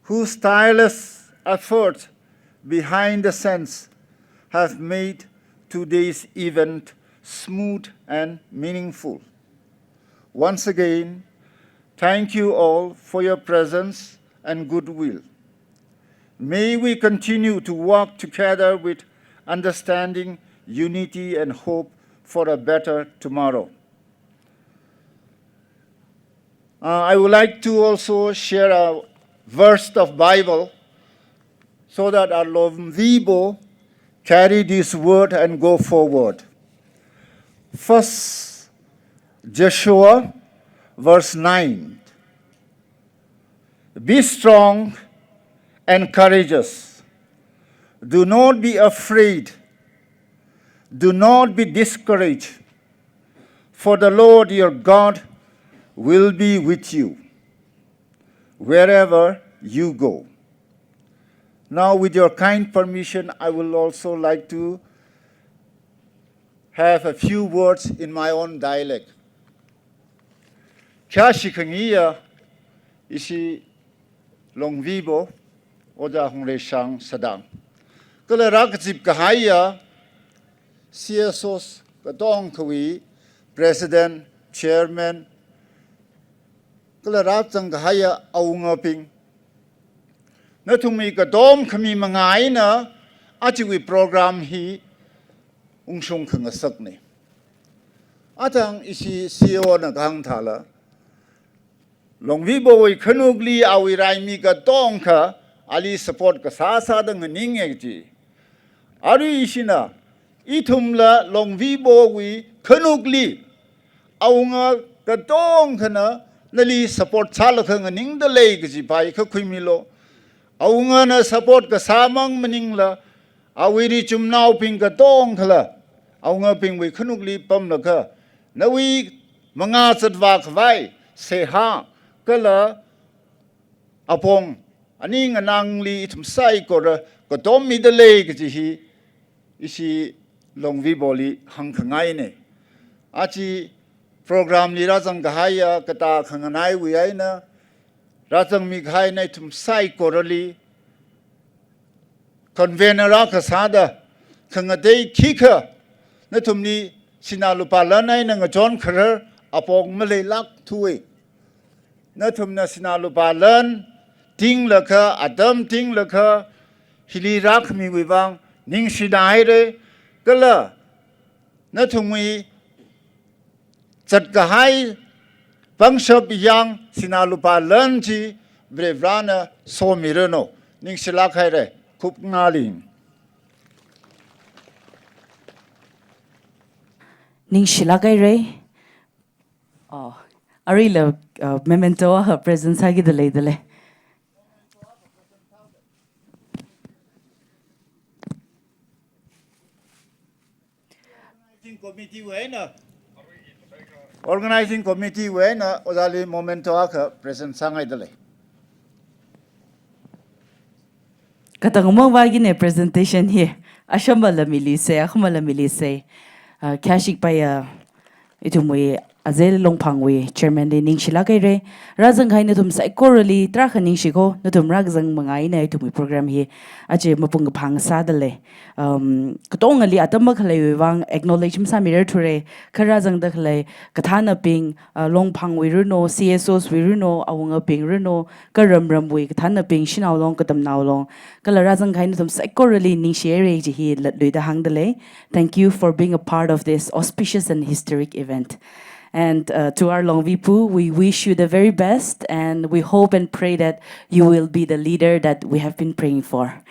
whose tireless efforts behind the scenes have made today's event smooth and meaningful. Once again, thank you all for your presence and goodwill. May we continue to work together with understanding, unity, and hope for a better tomorrow. Uh, I would like to also share a verse of Bible so that our Longvibo carry this word and go forward. First Joshua, verse nine. Be strong and courageous. Do not be afraid. Do not be discouraged. For the Lord your God will be with you wherever you go. Now, with your kind permission, I will also like to have a few words in my own dialect. Khayāshi khangayi ya ishi Longvibo, Ojā Hungreishang Sadang. Kala rākazip kahai ya C S Os katongkhawui President, Chairman, kala rāzang kahai ya awungabing. Nathumwui katom khami manga eina ajawui program hi ungshung khangasakna. Athang ishi C E O na kahāng thāla, Longvibowui khanukli awui raimi katongkha ali support kasā sāda nganinga kaji. Arui ishina, ithumla Longvibowui khanukli awunga katongkhana nali support sālaga nganingda lei kaji pai kha khuimilu. Awungana support kasā mang maningla, awui richumnaobing katongkhala awungabingwui khanukli pamlaga, nawui manga zatvā khavai seihā kala apong, aning anangli ithum saikora katom mida lei kaji hi ishi Longviboli hāngkhangaina. Aja program li rāzang kahai ya katā khanganaiwui eina, rāzangmi kahai nathum saikorali convener akha sāda, khangatei khikha nathumli sinā lupā lan eina ngachon kharar apong maleilākthuwa. Nathumna sinā lupā lan tinglaga, atam tinglaga, hili rākhamiwui vang ningshina haira, kala nathumwui zatkahai pangshap yang sinā lupā lan chi Varivarana somiranu. Ningshilāk haira, kupngaling. Ningshilāk haira. Oh, aruila, uh, memento akha present sākida leidalei. Organizing committee wui eina, organizing committee wui eina ojāli memento akha present sāngaidalei. Katang mang vākina presentation hi. Ashamala miluisa, akhamala miluisa. Ah, khayāshi khavai ya ithumwui Azei Longphangwui chairman li ningshilāk haira. Rāzang kahai nathum saikorali tarākha ningshiko, nathum rākazang manga eina ithumwui program hi aja mapung kaphā sādalei. Um, katongali atam makhaleiwui vang acknowledge masāmirarthura, kha rāzangda khalei kathānabing, uh, Longphangwui runo, C S Os wui runo, awungabing runo, kha ramramwui kathānabing, shanao long, katamnao long, kala rāzang kahai nathum saikorali ningshi haira kaji hi latluida hāngdalei. Thank you for being a part of this auspicious and historic event. And, uh, to our Longvibo, we wish you the very best, and we hope and pray that you will be the leader that we have been praying for.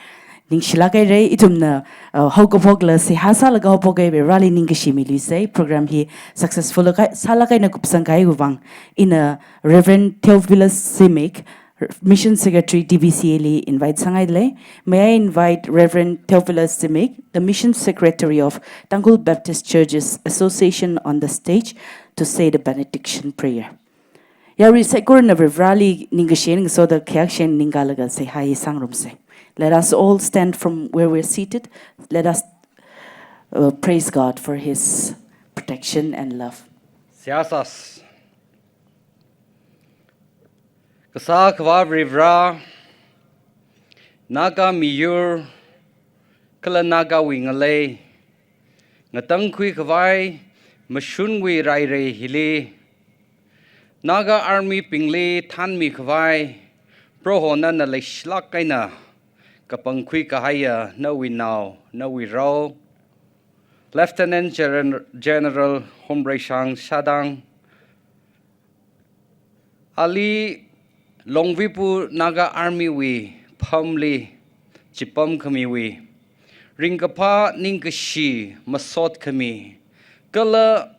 Ningshilāk haira, ithumna, uh, haokaphokla seihā sālaga haophok kahai Vareli ningkashi miluisa, program hi successful laga, sālaga eina kupsang kahaiwui vang. Ina Reverend Theophilus Zimik, Mission Secretary D B C A li invite sāngaidalei. May I invite Reverend Theophilus Zimik, the Mission Secretary of Tangkhul Baptist Churches Association, on the stage to say the benediction prayer. Yarui saikorana Vareli ningkashi ngasoda khayākshi ningkalaga seihā hi sāngarumsa. Let us all stand from where we're seated. Let us, uh, praise God for His protection and love. Seihā sāsa. Kasā Akhava Varivara, Naga miyur kala Nagawui ngalei ngatangkhui khavai mashunwui rairei hili, Naga Army bingli thanmi khavai Proho nana leishilāk eina kapangkhui kahaiya nawui nao, nawui rao, Lieutenant Gen-, General Homreishang Shadang, ali Longvibu Naga Army wui phamli chipam khamiwui ringkaphā ningkashi masot khami, kala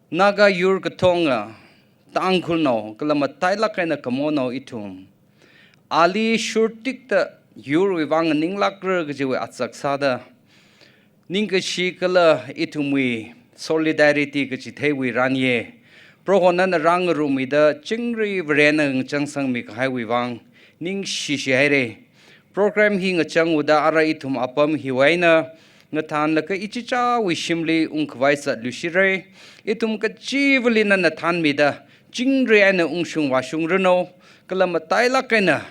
Naga yur katonga, Tangkhulnao kala matailāk eina kamonao ithum, ali shurtikta yurwui vang nganinglākra kajiwui atsak sāda, ningkashi kala ithumwui solidarity kachitheiwui ranye. Proho nana rāngarumida chingri Varena ngachangsangmi kahaiwui vang ningshishi haire. Program hi ngachang uda ara ithum apam hiwui eina ngathanlaga ichichāwui shimli ungkhavai zatluishire. Ithum kachivali nana thanmida chingri eina ungshung vāshung rano, kala matailāk eina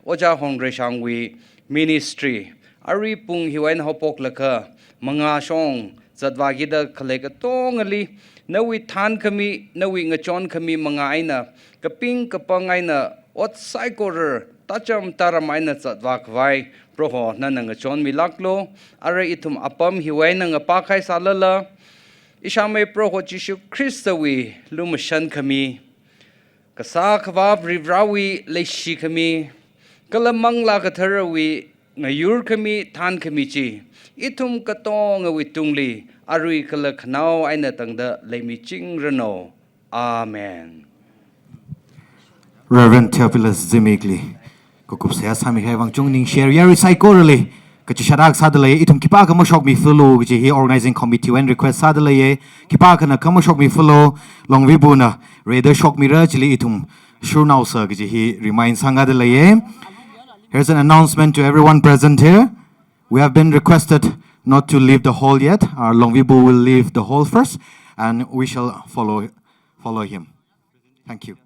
Ojā Homreishangwui ministry, arui pung hiwui eina haophoklaga mangā shong zatvākida khalei katongali, nawui thankhami, nawui ngachonkhami mangā eina, kaping kapang eina, ot saikora tacham taram eina zatvākhavai, Proho nana ngachonmilāklu. Ara ithum apam hiwui eina ngapā kahai sālala, ishāmei Proho Jishu Khristawui lumashan khami, Kasā Akhava Varivarāwui leishi khami, kala Manglā Katharawui ngayur khami, thankhami chi, ithum katongawui tungli, arui kala khanao eina tangda leimiching rano. Amen. Reverend Theophilus Zimikli kakup seihā sāmi kahai vang chungning share yarui saikorali kachishat akha sāda lei, ithum khipākha mashokmifalu kaji hi organizing committee wui eina request sāda leiye. Khipākhana kha mashokmifalu, Longvibuna rida shokmira, chili ithum shurnaosa kaji hi remind sāngaida leiye. Here's an announcement to everyone present here. We have been requested not to leave the hall yet. Our Longvibu will leave the hall first, and we shall follow, follow him. Thank you.